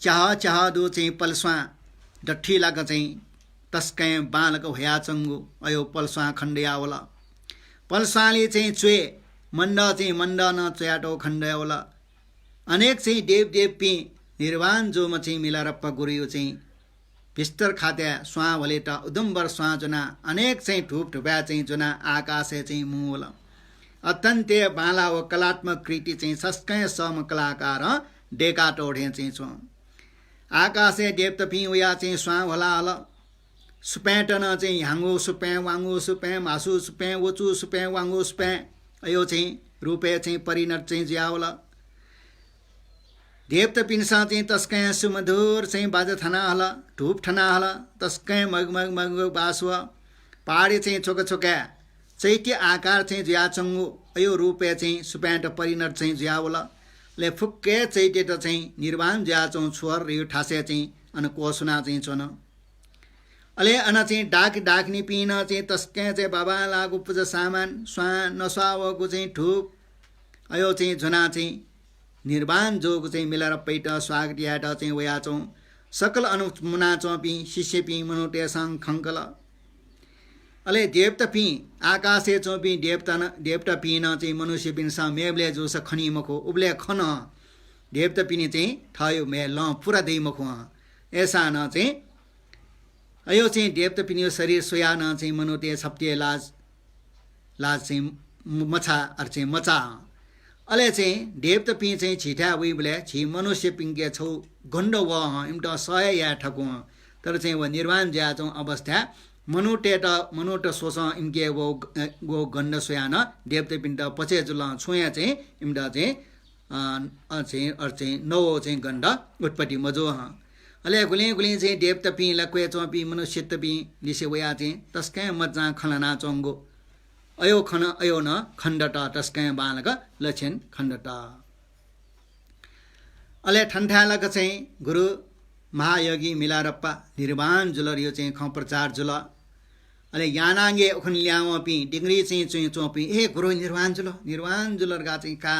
च्याह च्याह दु चाहिँ पलस्वां डट्ठी लाक चाहिँ तसकं बांलाक ह्वयाच्वंगु अयो पलस्वां खनेदयावल। पलस्वांलि चाहिँ च्वय् मण्ड चाहिँ मण्ड नं च्वयातःगु खनेदयावल। अनेक चाहिँ देवदेवपिं निर्वाण जूम्ह चाहिँ मिलारप्पा गुरुयो चाहिँ भिस्तर खातय् स्वां ह्वलेत उदुम्बर स्वां ज्वनाः अनेक चाहिँ धूप धुपाय् चाहिँ ज्वनाः आकाशय् चाहिँ मुंवल। अत्यन्त बांला व कलात्मक कृति चाहिँ छसकं सःम्ह कलाकारं दय्कातःगु थें चाहिँ च्वं। आकाशय् देवतापिं वयाः चाहिँ स्वां ह्वला हल। सुपाँय्‌त नं चाहिँ ह्याउँगु सुपाँय्, वाउँगु सुपाँय्, म्हासु सुपाँय्, वचु सुपाँय्, वाउँगु सुपाँय् अयो चाहिँ रूपय् चाहिँ परिणत चाहिँ जुयावल। देवतापिन्सं चाहिँ तसकं सुमधुर चाहिँ बाजा थना हल, धूप थना हल, तसकं मगमग मगमग बास व पहाडय् चाहिँ छ्वका छ्वकाय् चैत्य आकार चाहिँ जुयाच्वंगु अयो रूपय् चाहिँ सुपाँय्‌त परिणत चाहिँ जुयावल। अले फुक्क चैत्यत चाहिँ निर्वाण जुयाच्वंगु छ्वरयो थासय् चाहिँ अन क्वसुना चाहिँ च्वन। अले अन चाहिँ डाक डाकनीपिं नं चाहिँ तसकं चाहिँ बांबांलाःगु पुजा सामान, स्वां नस्वाःवःगु चाहिँ धूप अयो चाहिँ ज्वनाः चाहिँ निर्वाण जूगु चाहिँ मिलारप्पायात स्वागत यायेत चाहिँ वयाच्वं। सकल अन मुनाच्वंपिं शिष्यपिं मनूतय्‌सं खंकल। अले देवतापिं, आकाशय् च्वंपिं देवता न-, देवतापिं नं चाहिँ मनुष्यपिन्सं मेबलय् जूसा खनी मखु, उबलय् खन। देवतापिनि चाहिँ थःयो म्ये लं पुरा दइ मखु हं। अय्‌सां नं चाहिँ अयो चाहिँ देवतापिनियो शरीर स्वयाः नं चाहिँ मनूतय् छप्तिये लाज, लाज चाहिँ म-, मछाः, अले चाहिँ मचाः। अले चाहिँ देवतापिं चाहिँ झीथाय् वइबलय् झी मनुष्यपिंके छगू गन्ध वः हं, इमित सह हे याये थकू हं। तर चाहिँ व निर्वाण जुयाच्वंगु अवस्थाय् मनूतय्‌त, मनूत स्वसं इमिके व, अ, व गन्ध स्वयाः नं देवतापिन्त पछ्यः जुल हं, छुं हे चाहिँ इमित चाहिँ अ, अ, चाहिँ, अ, चाहिँ नवः चाहिँ गन्ध उत्पत्ति मजू हं। अले गुलिं गुलिं चाहिँ देवतापिं ला क्वय् च्वंपिं मनुष्यतपिं लिसे वयाः चाहिँ तसकं मचां खँ ल्हानाच्वंगु अयो खन, अयो नं खनेदत, तसकं बांलाक लक्षण खनेदत। अले थन्थाय् लाक चाहिँ गुरु महायोगी मिलारप्पा निर्वाण जुल धयो चाहिँ खँ प्रचार जुल। अले यानांगे उखुन्हु लिहां वंपिं, दिंगरी चाहिँ च्वय् च्वंपिं, "ए गुरु, निर्वाण जुल, निर्वाण जुल" धकाः चाहिँ का।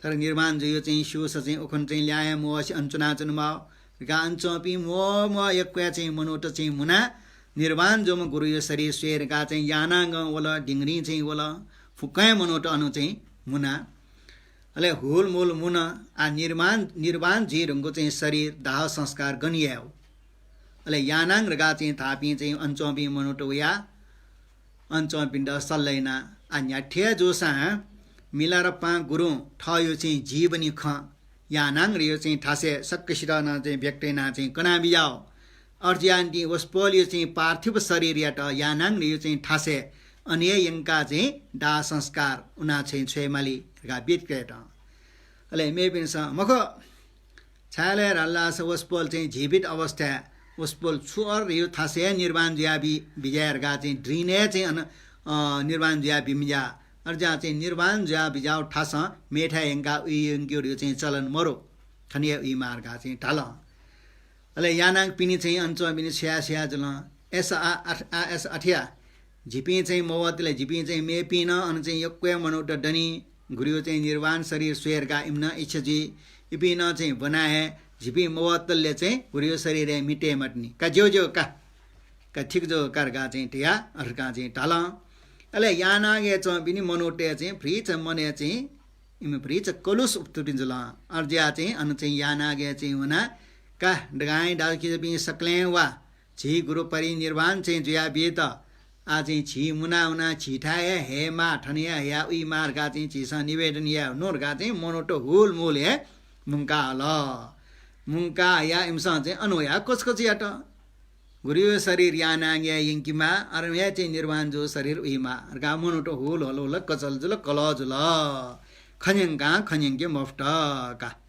तर निर्वाण जुयो चाहिँ स्यूसा चाहिँ उखुन्हु चाहिँ लिहां हे मवसे अन च्वनाच्वनेमाः धकाः अन च्वंपिं म्वः म्वः यक्व हे चाहिँ मनूत चाहिँ मुनाः निर्वाण जूम्ह गुरुयो शरीर स्वये धकाः चाहिँ यानांगं वल, दिंगरिं चाहिँ वल, फुक्कं हे मनूत अन चाहिँ मुनाः। अले हुलमुल मुन, आ निर्वाण, निर्वाण जुइ धुंकूगु चाहिँ शरीर दाह संस्कार गन यायेगु? अले यानां धकाः चाहिँ धाःपिं चाहिँ अन च्वंपिं मनूत वयाः अन च्वंपिन्त सल्लाह यानाः, आ न्ह्याथे जूसां मिलारप्पां गुरुं थःयो चाहिँ जीवनी खँ यानां धयो चाहिँ थासय् सकसितं नं चाहिँ व्यक्त यानाः चाहिँ कनाबिज्याःगु। अथे जुयानिंतिं वसपोलयो चाहिँ पार्थिव शरीरयात यानां धयो चाहिँ थासय् अन हे यंकाः चाहिँ दाह संस्कार उनाः चाहिँ छ्वयेमाली धकाः व्यक्त यात। अले मेपिन्सं, मखु, छाय् धाःसा वसपोल चाहिँ जीवित अवस्थाय् वसपोल छु अर धयो थासय् हे निर्वाण जुया बि-, बिज्याये धकाः चाहिँ दृढ हे चाहिँ अन, अ, निर्वाण जुया बिमज्या। अथे जुयाः चाहिँ निर्वाण जुया बिज्याःगु थासं मेथाय् यंकाः उइ यंकेगु धयो चाहिँ चलन मरु। थन हे उइमाः धकाः चाहिँ धाल। अले यानांपिनि चाहिँ अन च्वंपिनि छुया छुया जुल। अय्‌सा आ, आ, आ, अय्‌सा अथे या। जिपिं चाहिँ मवतले, जिपिं चाहिँ मेपिं नं अन चाहिँ यक्व हे मनूत दनि। गुरुयो चाहिँ निर्वाण शरीर स्वये धकाः इमिनं इच्छा जुइ। इपिं नं चाहिँ ब्वना हे, जिपिं मवतले चाहिँ गुरुयो शरीर हे मिटे मतिनि। का ज्यू ज्यू का। का ठीक ज्यू का धकाः चाहिँ धया, अथे धकाः चाहिँ धाल। अले यानांगय् च्वंपिनि मनूतय् चाहिँ भ्रिच मनय् चाहिँ इमि भ्रिच कलुष उत्पत्ति जुल। अथे जुयाः चाहिँ अन चाहिँ यानांगय् चाहिँ वनाः का, दगांय् दाजुकिजापिं सकलें वा, झी गुरु परिनिर्वाण चाहिँ जुया बियेत। आः चाहिँ झी मुना वनाः झीथाय् हे हयेमाः, थन हे हया उइमाः धकाः चाहिँ झीसं निवेदन याये धुन धकाः चाहिँ मनूत हुलमुल हे मुंका हल। मुंका हयाः इमिसं चाहिँ अन वयाः कचकच यात। गुरुयो शरीर यानांगय् यंकेमाः, अन हे चाहिँ निर्वाण जू शरीर उइमाः धकाः मनूत हुल हुल हुल कचल जुल, कलह जुल। खँ न्यंकां खँ न्यंके मफुत का।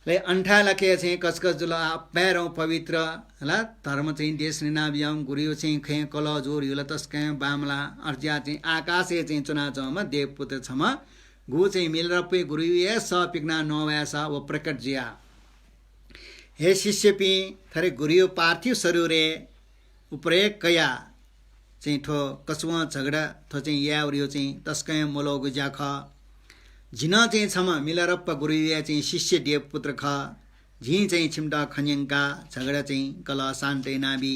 अले अन थाय् लाके चाहिँ कचकच जुल। आ, अप्वय् रौं पवित्र हला, धर्म चाहिँ देश न्यनाबिज्याःम्ह गुरुयो चाहिँ खँय् कलह जू धयो ला तसकं बांमलाः। अथे जुयाः चाहिँ आकाशय् चाहिँ च्वनाच्वंम्ह देवपुत्र छम्ह गु चाहिँ मिलारेपाया गुरुया सः पिकना नवायेसा व प्रकट जुया। हे शिष्यपिं, थ्व गुरुया पार्थिव शरीरय् उपरेख कया चाहिँ थ्व कछुवं झगडा थ्व चाहिँ याये वरियो चाहिँ तसकं मलःगु ज्या खः। जि नं चाहिँ छम्ह मिलारेपा गुरुया चाहिँ शिष्य देवपुत्र खः। जिं चाहिँ छिमित खँ न्यंका झगडा चाहिँ कलह शान्त यानाबी।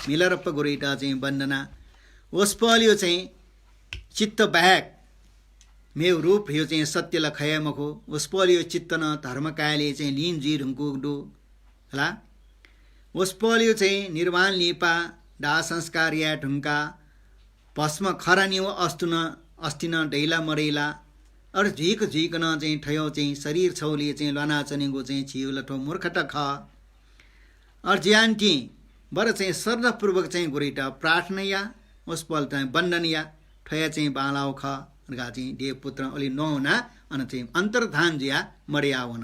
मिलारेपा गुरुयात चाहिँ वन्दना। वसपोलयो चाहिँ चित्त बाहेक मेव रूप ह्यो चाहिँ सत्य ला खये मखु। वसपोलयो चित्त नं धर्मकायलय् चाहिँ लीन जुइ धुंकूगु दु। हला? वसपोलयो चाहिँ निर्वाण लिपा दाह संस्कार याये धुंका भस्म खरानी व अस्तु न, अस्थि नं दइला मदइला। अर जुइक जुइक नं चाहिँ थयो चाहिँ शरीर छौली चाहिँ ल्वानाच्वनेगु चाहिँ झीउ ला थ्व मूर्खता खः। अर जियान्तिं बर चाहिँ श्रद्धापूर्वक चाहिँ गुरुइत प्रार्थना या, वसपोल चाहिँ वन्दन या, थ्वया चाहिँ बांलाउ खः धकाः चाहिँ देवपुत्र अले नौना अन चाहिँ अन्तर्धान जुया मरिया वन।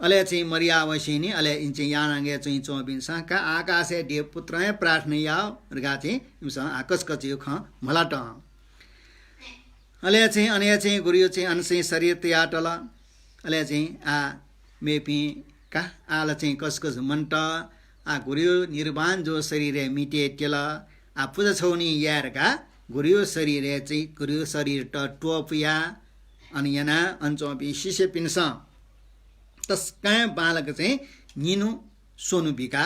अले चाहिँ मरिया वसेंनि अले इन्चे यानांगे चाहिँ च्वंपिन्सं का आकाशय् देवपुत्रं हे प्रार्थना याव धकाः चाहिँ इमिसं आ कचकचयो खँ म्हलात। अले चाहिँ अने चाहिँ गुरुयो चाहिँ अन चाहिँ शरीर तयातल। अले चाहिँ आ मेपिं का आल चाहिँ कचकच मन्त। आ गुरुयो निर्वाण जो शरीरय् मिते त्यल। आ पुजा छौनी याये धकाः गुरुयो शरीरय् चाहिँ गुरुयो शरीरत त्वपुया अन याना अन च्वंपिं शिष्यपिन्सं तसकं बांलाक चाहिँ निन्हु स्वन्हु बिका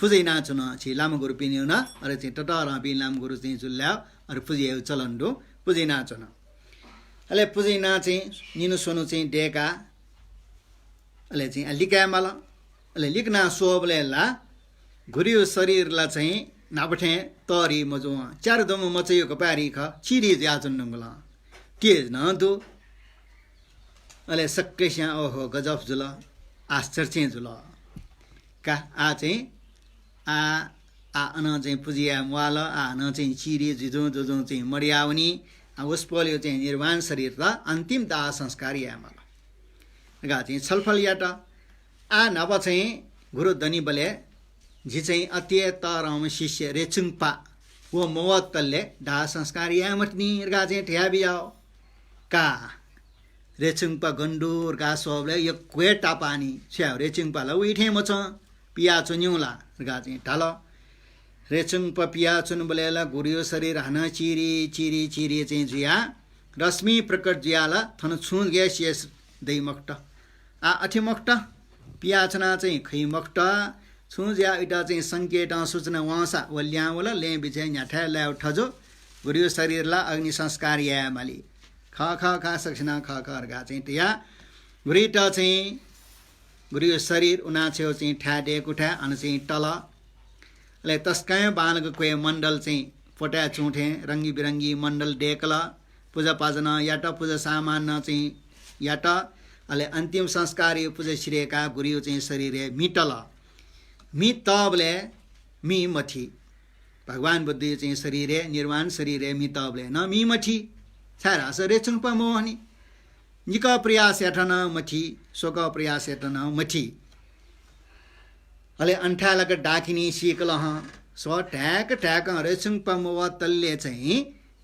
पुजा यानाच्वन। छि लामा गुरुपिनिउ न अले चाहिँ ततःधंपिं लामा गुरु चाहिँ जुल्लाय् अले पुजा याउ चलन दु। पुजा यानाच्वन। अले पुजा याना चाहिँ निन्हु स्वन्हु चाहिँ दयेका अले चाहिँ लिकाये माल। अले लिकना स्वःबलय् ला गुरुयो शरीर ला चाहिँ न्हापा थें तःरि मजुं च्यारदुम्ह मचायो कपारि खः चिरि जुयाच्वन धुंकल। तेज नं दु। अले सक्कसियां ओहो गजब जुल, आश्चर्य जुल। का आ चाहिँ आ आ अन चाहिँ पुजा याये म्वाल। आ अन चाहिँ चिरि जुजुं जुजुं चाहिँ मरियावनी। आ वसपोलयो चाहिँ निर्वाण शरीरत अन्तिम दाह संस्कार याये माल धकाः चाहिँ छलफल यात। आ न्हापा चाहिँ गुरु दनिबलय् जि चाहिँ अति हे तःधंम्ह शिष्य रेचुङपा व मवतले दाह संस्कार याये मतिनि धकाः चाहिँ धया बियाव। का रेचुङपा गन दु धकाः स्वःबलय् यक्व हे तापानि। छ्या रेचुङपा ला उइ थें मचं, पियाच्वन्यु ला धकाः चाहिँ धाल। रेचुङपा पियाच्वंबलय् ला गुरुयो शरीर हानं चिरि चिरि चिरि चाहिँ जुया रश्मि प्रकट जुया ला थन छुं गय् शेष दइ मखुत। आ अथे मखुत, पियाच्वना चाहिँ खइ मखुत। छुं जुया उइत चाहिँ संकेतं सूचना वंसा व ल्यां वल, लँय् बिचय् न्ह्याथाय् लाय् थजु। गुरुयो शरीर ला अग्नि संस्कार याये माली। खः खः खः सकसिनं खः खः धकाः चाहिँ तया गुरुइत चाहिँ गुरुयो शरीर उनाछेउ चाहिँ थाय् दय्कूथाय् अन चाहिँ तल। अले तसकं बांलाक क्वय् मण्डल चाहिँ पोताय् चुं थें रंगी बिरंगी मण्डल दय्कल। पुजा पाजा नं यात, पुजा सामान नं चाहिँ यात। अले अन्तिम संस्कारयो पुजा सिधय्काः गुरुयो चाहिँ शरीरय् मि तल। मि तःबलय् मि मथी। भगवान बुद्धयो चाहिँ शरीरय्, निर्वाण शरीरय् मि तःबलय् नं मि मथी। छाय्धाःसा रेचुङपा मवःनि। निकः प्रयास यात नं मथी, स्वकः प्रयास यात नं मथी। अले अन थाय् लाक डाकिनी सीकल हं। स्व धाय्क धाय्कं रेचुङपा मवतले चाहिँ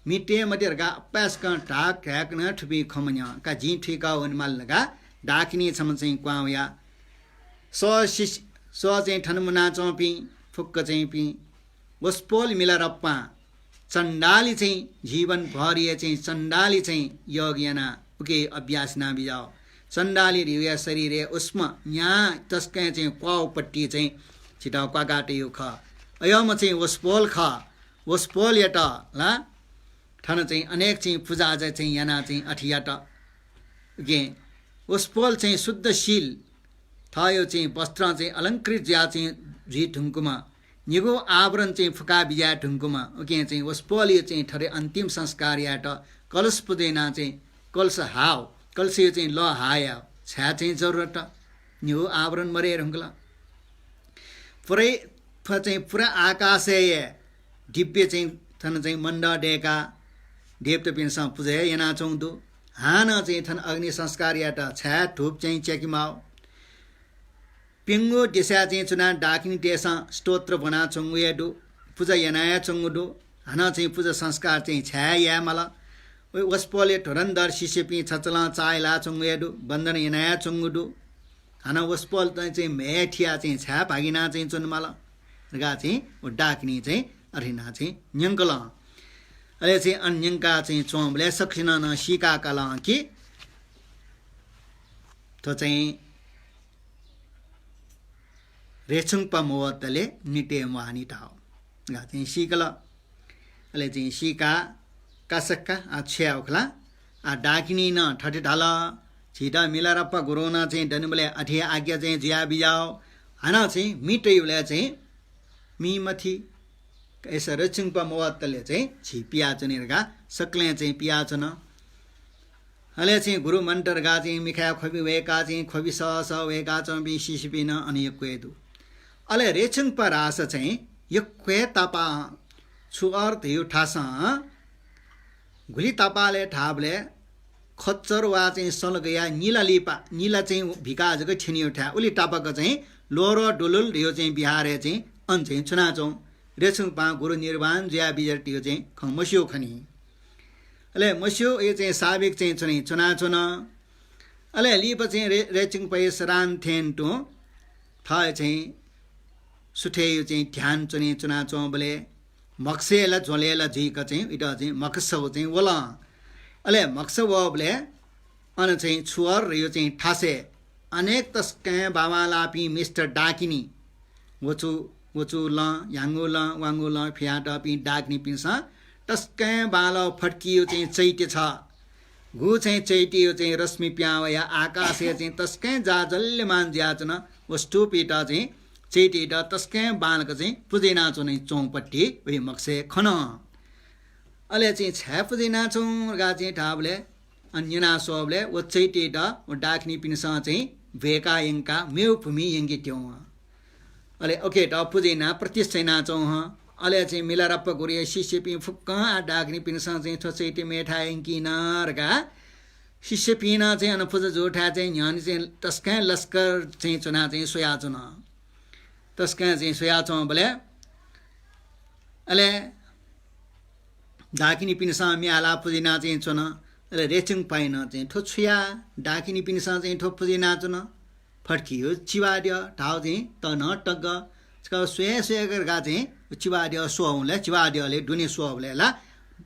मि तये मते धकाः अपाय्सकं धाक धाय्क नं थुपिं खँ मन्यं का जिं थुइका वनेमाल धकाः डाकिनी छम्ह चाहिँ क्वहां वया। स्व शिष्य, स्व चाहिँ थन मुनाच्वंपिं फुक्क चाहिंपिं वसपोल मिलारेपां चण्डाली चाहिँ जीवनभरया चाहिँ चण्डाली चाहिँ योग यानाः उके अभ्यास यानाबिज्याः। चण्डाली धिउया शरीरय् उष्मा न्या तसकं चाहिँ क्वाःपट्टि चाहिँ झीत क्वाकातयु खः। अय्म्ह चाहिँ वसपोल खः। वसपोलयात ला थन चाहिँ अनेक चाहिँ पुजा चाहिँ यानाः चाहिँ अथे यात। उके वसपोल चाहिँ शुद्ध शील थःयो चाहिँ वस्त्रं चाहिँ अलंकृत जुया चाहिँ जुइ धुंकूम्ह, निगू आवरण चाहिँ फुका बिज्याये धुंकूम्ह, उके चाहिँ वसपोलयो चाहिँ थथे अन्तिम संस्कार यायेत कलश पुजा यानाः चाहिँ कलश हाव, कलशयो चाहिँ लः हाया छाय् चाहिँ जरुरत, निगू आवरण मरये धुंकल। पुरै, फ चाहिँ पुरा आकाशय् दिव्य चाहिँ थन चाहिँ मण्डप दय्काः देवतापिन्सं पुजा हे यानाच्वंगु दु। हानं चाहिँ थन अग्नि संस्कार यायेत छाय् धूप चाहिँ च्याकेमाव। प्यंगू देशय् चाहिँ च्वनाः डाकिनीतय्सं स्तोत्र ब्वनाच्वंगु हे दु, पुजा यानाच्वंगु दु। हानं चाहिँ पुजा संस्कार चाहिँ छाय् याये माल। वसपोलया धुरन्धर शिष्यपिं छचलं चाःहिलाच्वंगु हे दु, बन्धन यानाच्वंगु दु। हानं वसपोलत चाहिँ म्हे थियाः चाहिँ छाय् भागिना चाहिँ च्वनेमाल धकाः चाहिँ व डाकिनी चाहिँ अथे यानाः चाहिँ न्यंकल। अले चाहिँ अन न्यंकाः चाहिँ च्वंबलय् सकसिनं नं सीका काल कि थ्व चाहिँ रेछुंकपा मवतले नितय् म्वाःनि धाः धकाः चाहिँ सीकल। अले चाहिँ सीकाः कासक्क आः छु याये खला। आः डाकिनीं नं थथे धाल, झीत मिलारेपा गुरुं नं चाहिँ दनेबलय् अथे आज्ञा चाहिँ जुयाबिज्याः। हानं चाहिँ मि तइबलय् चाहिँ मि मथी। अय्‌सा रेछुंकपा मवतले चाहिँ झी पियाच्वने धकाः सकलें चाहिँ पियाच्वन। अले चाहिँ गुरु मन्त्र धकाः चाहिँ मिखाय् ख्वबि वय्‌काः चाहिँ ख्वबि सः सः वय्‌काच्वंपिं शिष्यपिं नं अन यक्व हे दु। अले रेछुंकपा रासः चाहिँ यक्व हे तापाः छुअर धइगु थासं गुलि तापालय् धाःबलय् खच्चर वा चाहिँ सलगया निला लिपा, निला चाहिँ भिकाः जक थ्यनीगु थाय् उलि तापाक चाहिँ ल्वहरदुलुल धइगु चाहिँ बिहारय् चाहिँ अन चाहिँ च्वनाच्वं। रेछुंकपां गुरु निर्वाण जुयाबिज्यात धइगु चाहिँ खँ मस्यू खनी। अले मस्यू हे चाहिँ साबिक चाहिँ च्वने च्वनाच्वन। अले लिपा चाहिँ रे-, रेछुंकपाया सरान थें तुं थः चाहिँ सुथय् चाहिँ ध्यान च्वने च्वनाच्वंबलय् म्हगसय् ला ज्वलय् ला जुइक चाहिँ इमित चाहिँ म्हगसः चाहिँ वल। अले म्हगसः वःबलय् अन चाहिँ छुअर धइगु चाहिँ थासय् अनेक तसकं बांबांलाःपिं मिस्त डाकिनी वचु, वचु लं, ह्याङ्गु लं, वांगु लं फियातःपिं डाकिनीपिन्सं तसकं बांलाः फट्कियो चाहिँ चैत्य छ। गु चाहिँ चैत्ययो चाहिँ रश्मि पिहां वयाः आकाशय् चाहिँ तसकं जाज्वल्यमान जुयाच्वन। व स्तूपयात चाहिँ चैत्ययात तसकं बांलाक चाहिँ पुजा यानाच्वने च्वंपट्टि वइ म्हगसय् खन। अले चाहिँ छाय् पुजा यानाच्वं धकाः चाहिँ धाःबलय् अन न्यना स्वःबलय् व चैत्ययात व डाकिनीपिन्सं चाहिँ ब्वय्‌का यंकाः मेगु भूमि यंके त्यं। अले उकेत पुजा यानाः प्रतिष्ठा यानाच्वं हं। अले चाहिँ मिलारेपा गुरुया शिष्यपिं फुक्कं आः डाकिनीपिन्सं चाहिँ थ्व चैत्य मेथाय् यंकी न धकाः शिष्यपिं नं चाहिँ अन पुजा जूथाय् चाहिँ न्ह्यःने चाहिँ तसकं लस्कर चाहिँ च्वनाः चाहिँ स्वयाच्वन। तसकं चाहिँ स्वयाच्वंबलय् अले डाकिनीपिन्सं म्ये हालाः पुजा यानाः चाहिँ च्वन। अले रेछुंकपां नं चाहिँ थ्व छु याः, डाकिनीपिन्सं चाहिँ थ्व पुजा यानाच्वन, फट्कियो चिबाद्यः धाःगु चाहिँ तनं तग्ग। छकः स्वये स्वये धकाः चाहिँ चिबाद्यः स्वःबलय्, चिबाद्यःले दुने स्वःबलय् ला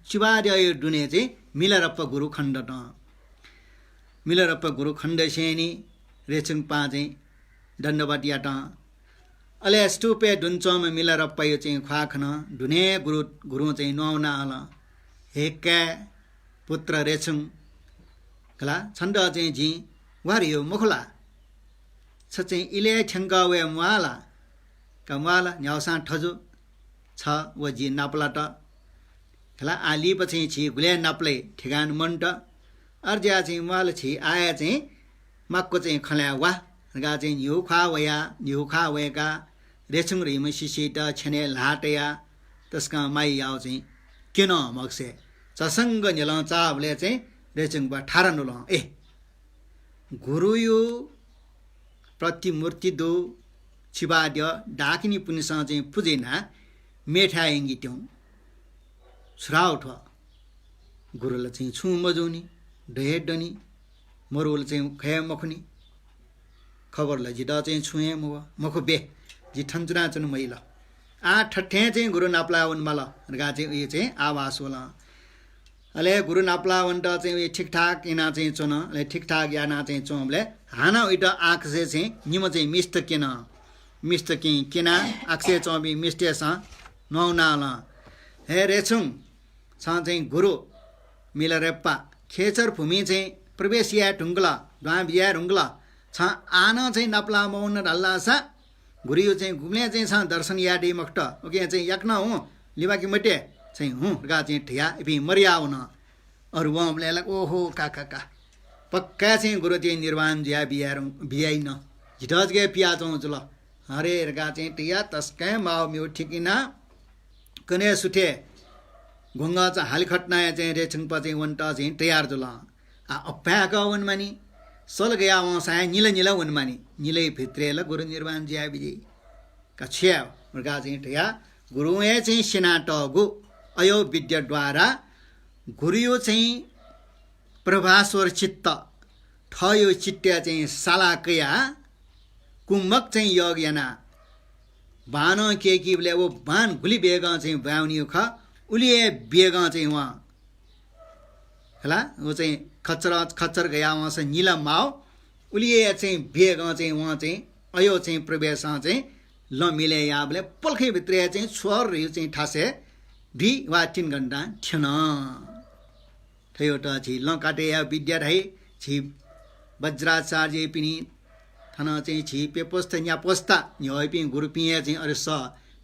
चिबाद्यःया दुने चाहिँ मिलारेपा गुरु खनेदत। मिलारेपा गुरु खनेदसेंलि रेछुंकपां चाहिँ दण्डवत यात। अले स्तूपय् दुने च्वंम्ह मिलारेपाया चाहिँ ख्वाः खन। दुने गुरु, गुरुं चाहिँ न्ववानाः हल, हे काय्, पुत्र रेछुं, खला, छन्त चाहिँ जिं वा धयागु मखु ला? छ चाहिँ इलय् थ्यंकः वये म्वाः ला? का म्वाः ला? न्ह्याःसां थजु छ व जि नापलात। खला, आः लिपा चाहिँ झी गुलय् नापलाइ ठेगान मन्त। अय् जुयाः चाहिँ म्वाः ला, झी आः हे चाहिँ माक्व चाहिँ खँल्हाय् वा धकाः चाहिँ न्हिगू ख्वाः वयाः, न्हिगू ख्वाः वय्‌काः रेछुं धइम्ह शिष्ययात छ्यनय् ल्हाः तयाः तसकं माया याःगु चाहिँ क्यन म्हगसय्। झसंक न्ह्यलं चाःबलय् चाहिँ रेछुंकपा थारा नुल हं। ए, गुरुया प्रतिमूर्ति दु, चिबाद्यः डाकिनीपिन्सं चाहिँ पुजा यानाः मेथाय् यंके त्यं। छु धाःगु थ्व? गुरु ला चाहिँ छुं मजूनि, दये दनि, मरुल चाहिँ खये मखुनि। खबर ला जितः चाहिँ छुं हे मवः। मखु बे, जि थन च्वनाच्वने मजिल। आः थथें चाहिँ गुरु नापलाः वनेमाल धकाः चाहिँ उइ चाहिँ आभास वल। अले गुरु नापलाः वनेत चाहिँ उइ ठीकठाक यानाः चाहिँ च्वन। अले ठीकठाक यानाः चाहिँ च्वंबलय् हानं उइत आकाशय् चाहिँ निम्ह चाहिँ मिस्त क्यन। मिस्त क्यं, क्यनाः आकाशय् च्वंपिं मिस्तय्‌सं न्ववानाः हल, हे रेछुं, छं चाहिँ गुरु मिलारेपा खेचर भूमिइ चाहिँ प्रवेश याये धुंकल, दुहां बिज्याये धुंकल। छं आः नं चाहिँ नापलाः मवन धाल धाःसा गुरुया चाहिँ गुबलें चाहिँ छं दर्शन याये दइ मखुत। उकिं चाहिँ याकनं हुँ, लिबाके मते, चाहिँ हुँ धकाः चाहिँ धयाः इपिं मदया वन। अरु वंबलय् ला, ओहो, का, का, का। पक्का चाहिँ गुरु चाहिँ निर्वाण जुया बिया रं-, बियाइन। जितः जक पियाच्वं जुल। अरे धकाः चाहिँ तयाः तसकं माःगु म्ये थिकिनाः कन्हय् सुथय् घ्वंगःचा हालिखट्नाया चाहिँ रेछुंकपा चाहिँ वनेत चाहिँ तयार जुल। आ, अप्पाय्‌क वनेमानि, सल गया वंसां हे निला निला वनेमानि। निलय् भित्रय् ला गुरु निर्वाण जुया बिज्याइ। का छु याये धकाः चाहिँ तयाः गुरुं हे चाहिँ स्यनातःगु अयो विद्या द्वारा गुरुयो चाहिँ प्रभास्वर चित्त, थःयो चित्तय् चाहिँ साला कयाः कुमक चाहिँ योग यानाः बाणं क्यय्कीबलय् व बाण गुलि वेगं चाहिँ ब्वाँय् वनीगु खः, उलि हे वेगं चाहिँ वं, खला, व चाहिँ खच्चर, खच्चर गयाः वंसा निला माव, उलि हे चाहिँ वेगं चाहिँ वं चाहिँ अयो चाहिँ प्रवेशं चाहिँ लँ मिलय् याःबलय् पलखय् भित्रय् चाहिँ छ्वह्र ह्रियो चाहिँ थासय् दुई वा तीन घण्टां थ्यन। थ्यनेत झी लँ काटे यायेगु विद्या धाइ, झी वज्राचार्यपिनि थन चाहिँ झी प्यपस्त न्यापस्त न्ह्यःपिं गुरुपिं हे चाहिँ अरे स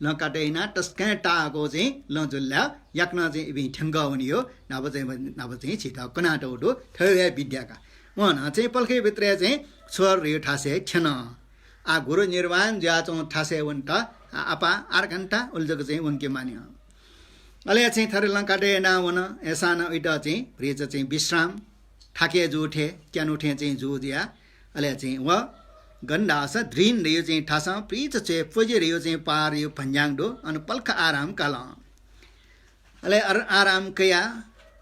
लँ काटे यानाः तसकं ताःगु चाहिँ लँ जुल धाःसा याकनं चाहिँ इपिं थ्यंकः वनीगु नाप चाहिँ, नाप चाहिँ झीत कनातःगु दु थ्यनेगु विद्या का। वं नं चाहिँ पलखय् भित्रय् चाहिँ छ्वह्र ह्रियो थासय् थ्यन। आ गुरु निर्वाण जुयाच्वंगु थासय् वनेत आ, आपाः आठ घण्टा उलि जक चाहिँ वंके मानि। अले चाहिँ थथे लँ काटे यानाः वन, अय्सां नं उइत चाहिँ भ्रिच चाहिँ विश्राम, थाके जू थें, क्यानु थें चाहिँ जू जुया। अले चाहिँ व गन धाःसा दृन ह्रियो चाहिँ थासं भ्रिच च्वय् प्वजि ह्रियो चाहिँ पार ह्रियो भन्ज्यां दु, अन पलख आराम काल। अले अर-, आराम कयाः,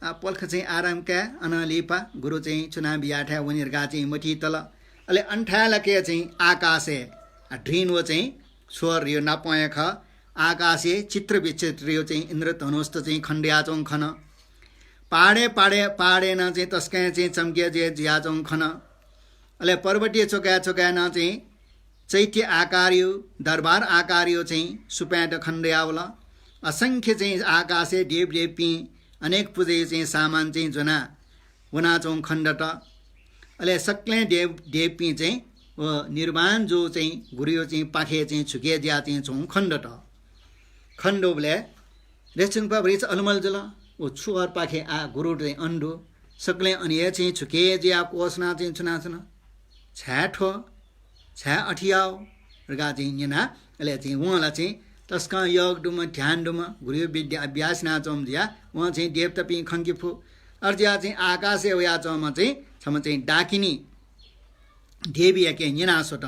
आ, पलख चाहिँ आराम काये, अनं लिपा गुरु चाहिँ छु याना बियाथाय् वनी धकाः चाहिँ मतिइ तल। अले अन थाय् लाके चाहिँ आकाशय्, आ, दृन व चाहिँ छ्वह्र ह्रियो नापं हे खः, आकाशय् चित्र विचित्रयो चाहिँ इन्द्रधनुस्त चाहिँ खनेदयाच्वंगु खन। पहाडय्, पहाडय्, पहाडय् नं चाहिँ तसकं चाहिँ चम्के जुयाच्वंगु खन। अले पर्वतीय च्वकाय् च्वकाय् नं चाहिँ चैत्य आकारयो, दरबार आकारयो चाहिँ सुपाँय्‌त खनेदयावल। असंख्य चाहिँ आकाशय् देवदेवपिं अनेक पुजायो चाहिँ सामान चाहिँ ज्वनाः वनाच्वंगु खनेदत। अले सकलें देव, देवपिं चाहिँ व निर्वाण जूगु चाहिँ गुरुयो चाहिँ पाखे चाहिँ झुके जुया चाहिँ च्वंगु खनेदत। खनेदुबलय् रेछुंपाः भ्रिच अलमल जुल। व छ्वह्र पाखे आ गुरु चाहिँ अन दु। सकलें अन हे चाहिँ झुके जुया क्वसना चाहिँ च्वनाच्वन। छाय् थ्व, छाय् अथे याव धकाः चाहिँ न्यना। अले चाहिँ वं ला चाहिँ तसकं योग दुम्ह, ध्यान दुम्ह, गुरुयो विद्या अभ्यास यानाच्वंम्ह जुया वं चाहिँ देवतापिं खंके फु। अथे जुया चाहिँ आकाशय् वयाच्वंम्ह चाहिँ छम्ह चाहिँ डाकिनी देवीयाके न्यना स्वत।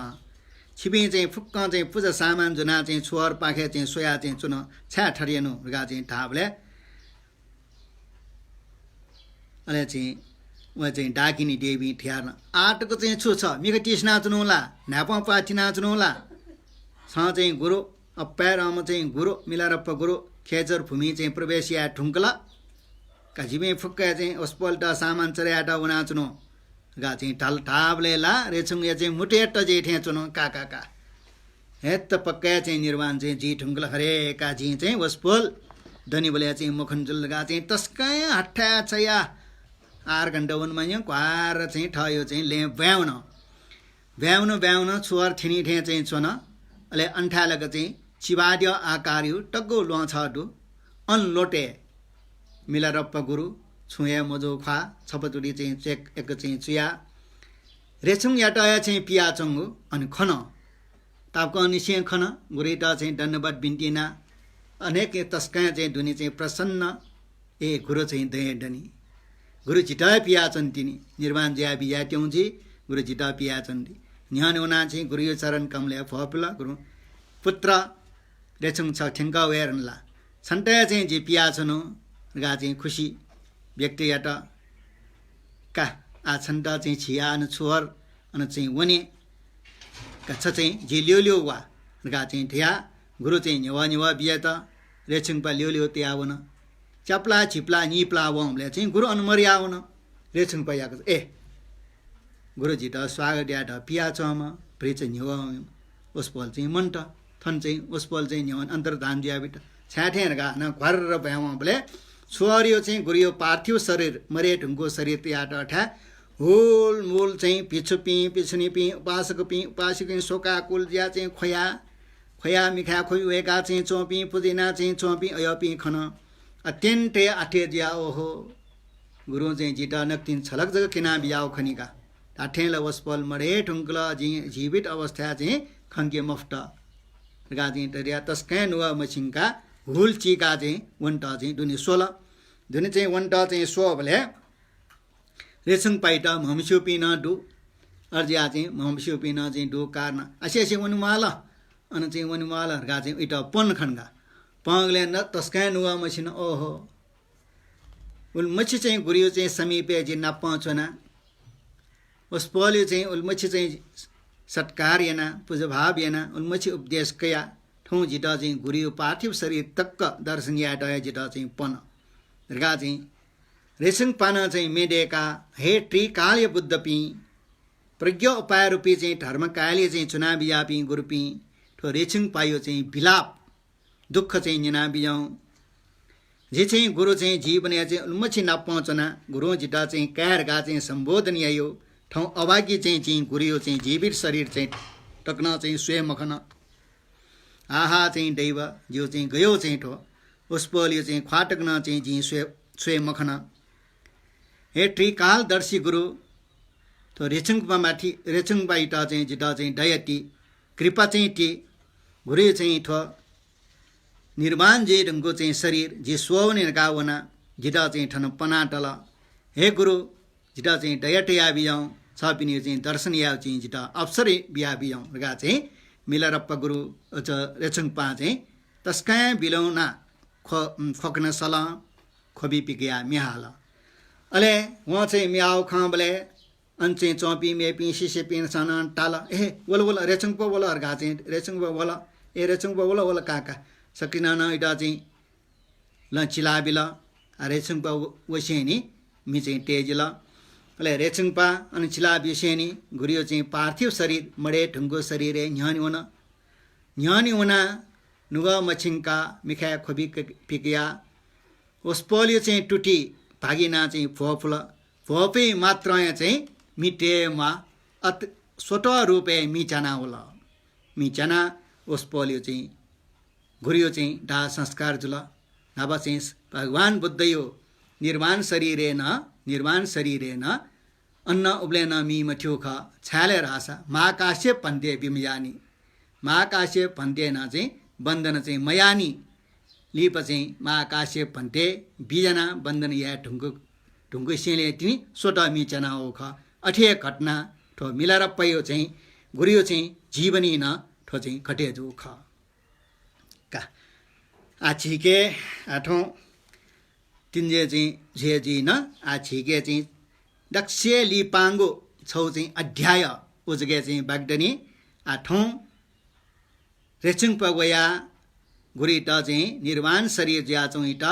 छिपिं चाहिँ फुक्कं चाहिँ पुजा सामान ज्वनाः चाहिँ छ्वह्र पाखे चाहिँ स्वया चाहिँ च्वन, छाय् थथे यानु धकाः चाहिँ धाःबलय् अले चाहिँ व चाहिँ डाकिनी देवीं धयादिल, आः तक चाहिँ छु छ, मिखा तिसिनाच्वनु ला, न्हाय्पं प्वाः तिनाच्वनु ला? छं चाहिँ गुरु, अप्पाय्‌धंम्ह चाहिँ गुरु, मिलारेपा गुरु, खेचर भूमिइ चाहिँ प्रवेश याये धुंकल। का जिपिं फुक्कं चाहिँ वसपोलत सामान चढे यायेत वनाच्वनु धकाः चाहिँ धाल। धाःबलय् ला रेछुंया चाहिँ मुटय् तजे थें च्वन, का, का, का। हेत्त पक्का चाहिँ निर्वाण चाहिँ जुइ धुंकल खरे का, जिं चाहिँ वसपोल दनिबलय् चाहिँ मखन जुल धकाः चाहिँ तसकं हथाय् छ्वयाः आठ घण्टा वन मान्यं क्वार चाहिँ थःयो चाहिँ लँय् ब्वाँय् वन। ब्वाँय् वन, ब्वाँय् वन, छ्वह्र थ्यनी थें चाहिँ च्वन। अले अन थाय् लाक चाहिँ चिबाद्यः आकारयो तग्गु ल्वहं छगः दु। अन ल्वहंतय् मिलारेपा गुरु, छुं हे मजू ख्वाः, छपा तुति चाहिँ चेक एक चाहिँ चुया। रेछुंयात हे चाहिँ पियाच्वंगु अन खन। तापाकंनिसें खन, गुरुइत चाहिँ दण्डवत बिन्ति याना। अनेक तसकं चाहिँ दुने चाहिँ प्रसन्न, ए गुरु चाहिँ दया दनि। गुरु जितः हे पियाच्वंतिनि, निर्वाण जुया बिज्याये त्यं जुइ, गुरु जितः पियाच्वंति। न्ह्यःने वनाः चाहिँ गुरुयो चरण कमलय् भ्वपुल, गुरु पुत्र, रेछुं छ थ्यंकः वये धुन ला? छन्त हे चाहिँ जिं पियाच्वनु धकाः चाहिँ खुसी व्यक्त यात। का, आः छन्त चाहिँ झिया अन छ्वह्र अन चाहिँ वने। का छ चाहिँ जि ल्यू ल्यू वा धकाः चाहिँ धयाः गुरु चाहिँ न्ह्यवः न्ह्यवः बियात। रेछुंपा ल्यू ल्यू तयावन। च्याप्ला झिप्ला निप्ला वंबलय् चाहिँ गुरु अन मदया वन। रेछुंपायाक, ए, गुरु जितः स्वागत यायेत पियाच्वंम्ह भ्रिच न्ह्यवः वसपोल चाहिँ मन्त। थन चाहिँ वसपोल चाहिँ न्ह्यवन अन्तर्धान जुयाबित। छाय् थें धकाः हानं घ्वार्र ब्वाँय् वंबलय् छ्वह्रयो चाहिँ गुरुयो पार्थिव शरीर, मदये धुंकूगु शरीर तयात अथाय् हुलमुल चाहिँ भिक्षुपिं, भिक्षुणीपिं, उपासकपिं, उपासिकापिं स्वकाकुल जुया चाहिँ ख्वया, ख्वया मिखाय् ख्वबि वय्का चाहिँ च्वंपिं, पुजा याना चाहिँ च्वंपिं अय्‌पिं खन। अत्यन्त हे आश्चर्य जुया, ओहो, गुरुं चाहिँ जितः नकतिनि छलक जक क्यना बियाव खनिका। धात्थें ला वसपोल मदये धुंकल, जिं जीवित अवस्थाय् चाहिँ खंके मफुत धकाः चाहिँ तरिया तसकं नुगः मछिंका हुल चीका चाहिँ वनेत चाहिँ दुने स्वल। दुने चाहिँ वनेत चाहिँ स्वःबलय् रेछुंपाइत म्हमस्यूपिं नं दु। अथे जुया चाहिँ म्हमस्यूपिं नं चाहिँ दु कारण। असे असे वने म्वाल, अन चाहिँ वने म्वाल धकाः चाहिँ उइत पन खनका। पंगलय् न तसकं नुगः मछिन, ओहो। उलिमछि चाहिँ गुरुयो चाहिँ समीपय् जि नापं च्वना। वसपोलयो चाहिँ उलिमछि चाहिँ सत्कार याना, पुजाभाव याना, उलिमछि उपदेश कया। थौं जितः चाहिँ गुरुयो पार्थिव शरीर तक दर्शन यायेत हे जितः चाहिँ पन धकाः चाहिँ रेछुंगपां नं चाहिँ म्ये दय्‌काः, हे त्रिकालया बुद्धपिं, प्रज्ञा उपाय रूपी चाहिँ धर्मकायलय् चाहिँ च्वना बिज्याःपिं गुरुपिं, थ्व रेछुंगपायो चाहिँ विलाप, दुःख चाहिँ न्यना बिज्याहुँ। जि चाहिँ गुरु चाहिँ जीवनय् चाहिँ उलिमछि नापं च्वना, गुरुं जितः चाहिँ काय् धकाः चाहिँ सम्बोधन यायो। थौं अभागी चाहिँ जिं गुरुयो चाहिँ जीवित शरीर चाहिँ तकनं चाहिँ स्वये मखन। आहा चाहिँ दैव, जियो चाहिँ गयो चाहिँ थ्व। वसपोलयो चाहिँ ख्वाः तकनं चाहिँ जिं स्वये, स्वये मखन। हे त्रिकालदर्शी गुरु, थ्व रेछुंगपामाथि, रेछुंगपाइत चाहिँ जितः चाहिँ दया ति, कृपा चाहिँ ति। गुरुयो चाहिँ थ्व निर्वाण जुइ धुंकूगु चाहिँ शरीर जि स्वःवने धकाः वना, जितः चाहिँ थन पना तल। हे गुरु, जितः चाहिँ दया तया बिज्याहुँ, छपिनियो चाहिँ दर्शन यायेगु चाहिँ जितः अवसर बिया बिज्याहुँ धकाः चाहिँ मिलारप्पा गुरु, अ, च-, रेछुंगपां चाहिँ तसकं बिलौना ख्व-, उम्, ख्वकन सलं ख्वबि पिकयाः म्ये हाल। अले वं चाहिँ म्ये हाःगु खंबलय् अन चाहिँ च्वंपिं मेपिं शिष्यपिन्सं नं ताल, "ए, वल, वल, रेछुंगपा वल" धकाः चाहिँ रेछुंगपा वल, "ए, रेछुंगपा वल, वल काका।" सकसिनं नं इतः चाहिँ लं चिला बिल। आ, रेछुंगपा व-, वसेंनि मि चाहिँ तयेजिल। अले रेछुंगपा अन चिला बिसेंनि गुरुयो चाहिँ पार्थिव शरीर, मदये धुंकूगु शरीरय् न्ह्यःने वन। न्ह्यःने वनाः नुगः मछिंकाः मिखाय् ख्वबि क-, पिकयाः वसपोलयो चाहिँ तुति भागिनाः चाहिँ भ्वपुल। भ्वपुइ मात्रं हे चाहिँ मि तये म्वाः, अत स्वतः रूपय् मि च्याना वल। मि च्यानाः वसपोलयो चाहिँ गुरुयो चाहिँ दाह संस्कार जुल। न्हापा चाहिँ भगवान बुद्धयो निर्वाण शरीरय् नं, निर्वाण शरीरय् नं अन उबलय् नं मि मथ्यू खः। छाय् धाःसा महाकाश्यप भन्ते बी मज्यानि। महाकाश्यप भन्ते नं चाहिँ वन्दन चाहिँ मयानि। लिपा चाहिँ महाकाश्यप भन्ते बी ज्यानाः वन्दन याये धुंकू, धुंकूसेंलि तिनि स्वतः मि च्याना वःगु खः। अथे हे घटना थ्व मिलारप्पायो चाहिँ गुरुयो चाहिँ जीवनी नं थ्व चाहिँ घटे जूगु खः। का। आः झीके, आः थौं तिन्जे चाहिँ झ्वय् जुइन, आः झीके चाहिँ दक्वसिबें लिपांगु छगू चाहिँ अध्याय उजगे चाहिँ बाकि दनि। आः थौं रेछुंगपा वयाः गुरुइत चाहिँ निर्वाण शरीर जुयाच्वंइत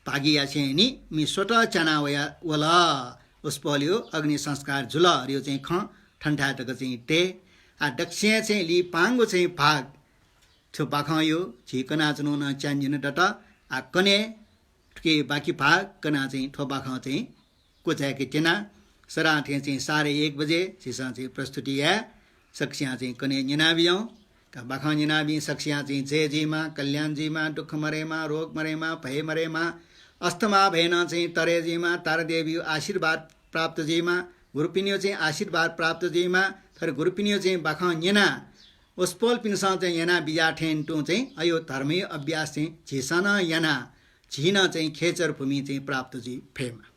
भागि यासेंनि मि स्वतः च्याना वया वल। वसपोलयो अग्नि संस्कार जुल धइगु चाहिँ खँ थन्थाय् तक चाहिँ तये। आः दक्वसिबें चाहिँ लिपांगु चाहिँ भाग थ्व बाखंयो, झी कनाच्वनागु नं च्यानाजिन दत। आः कन्हय् थुकी बाकी भाग कनाः चाहिँ थ्व बाखं चाहिँ क्वचाय्के त्यना। सदां थें चाहिँ साढे एक बजे झीसं चाहिँ प्रस्तुति याये। सकसियां चाहिँ कन्हय् न्यनाबिज्याहुँ। का बाखं न्यनाबी सकसियां चाहिँ जय जुइमा, कल्याण जुइमा, दुःख मदयेमा, रोग मदयेमा, भय मदयेमा, अष्टमा भयनं चाहिँ तरे जुइमा, तारादेवीयो आशीर्वाद प्राप्त जुइमा, गुरुपिनियो चाहिँ आशीर्वाद प्राप्त जुइमा। थथे गुरुपिनियो चाहिँ बाखं न्यना वसपोलपिन्सं चाहिँ याना बिज्याः थें तुं चाहिँ अयो धर्मयो अभ्यास चाहिँ झीसं नं याना, झी नं चाहिँ खेचर भूमि चाहिँ प्राप्त जुइ फयेमा।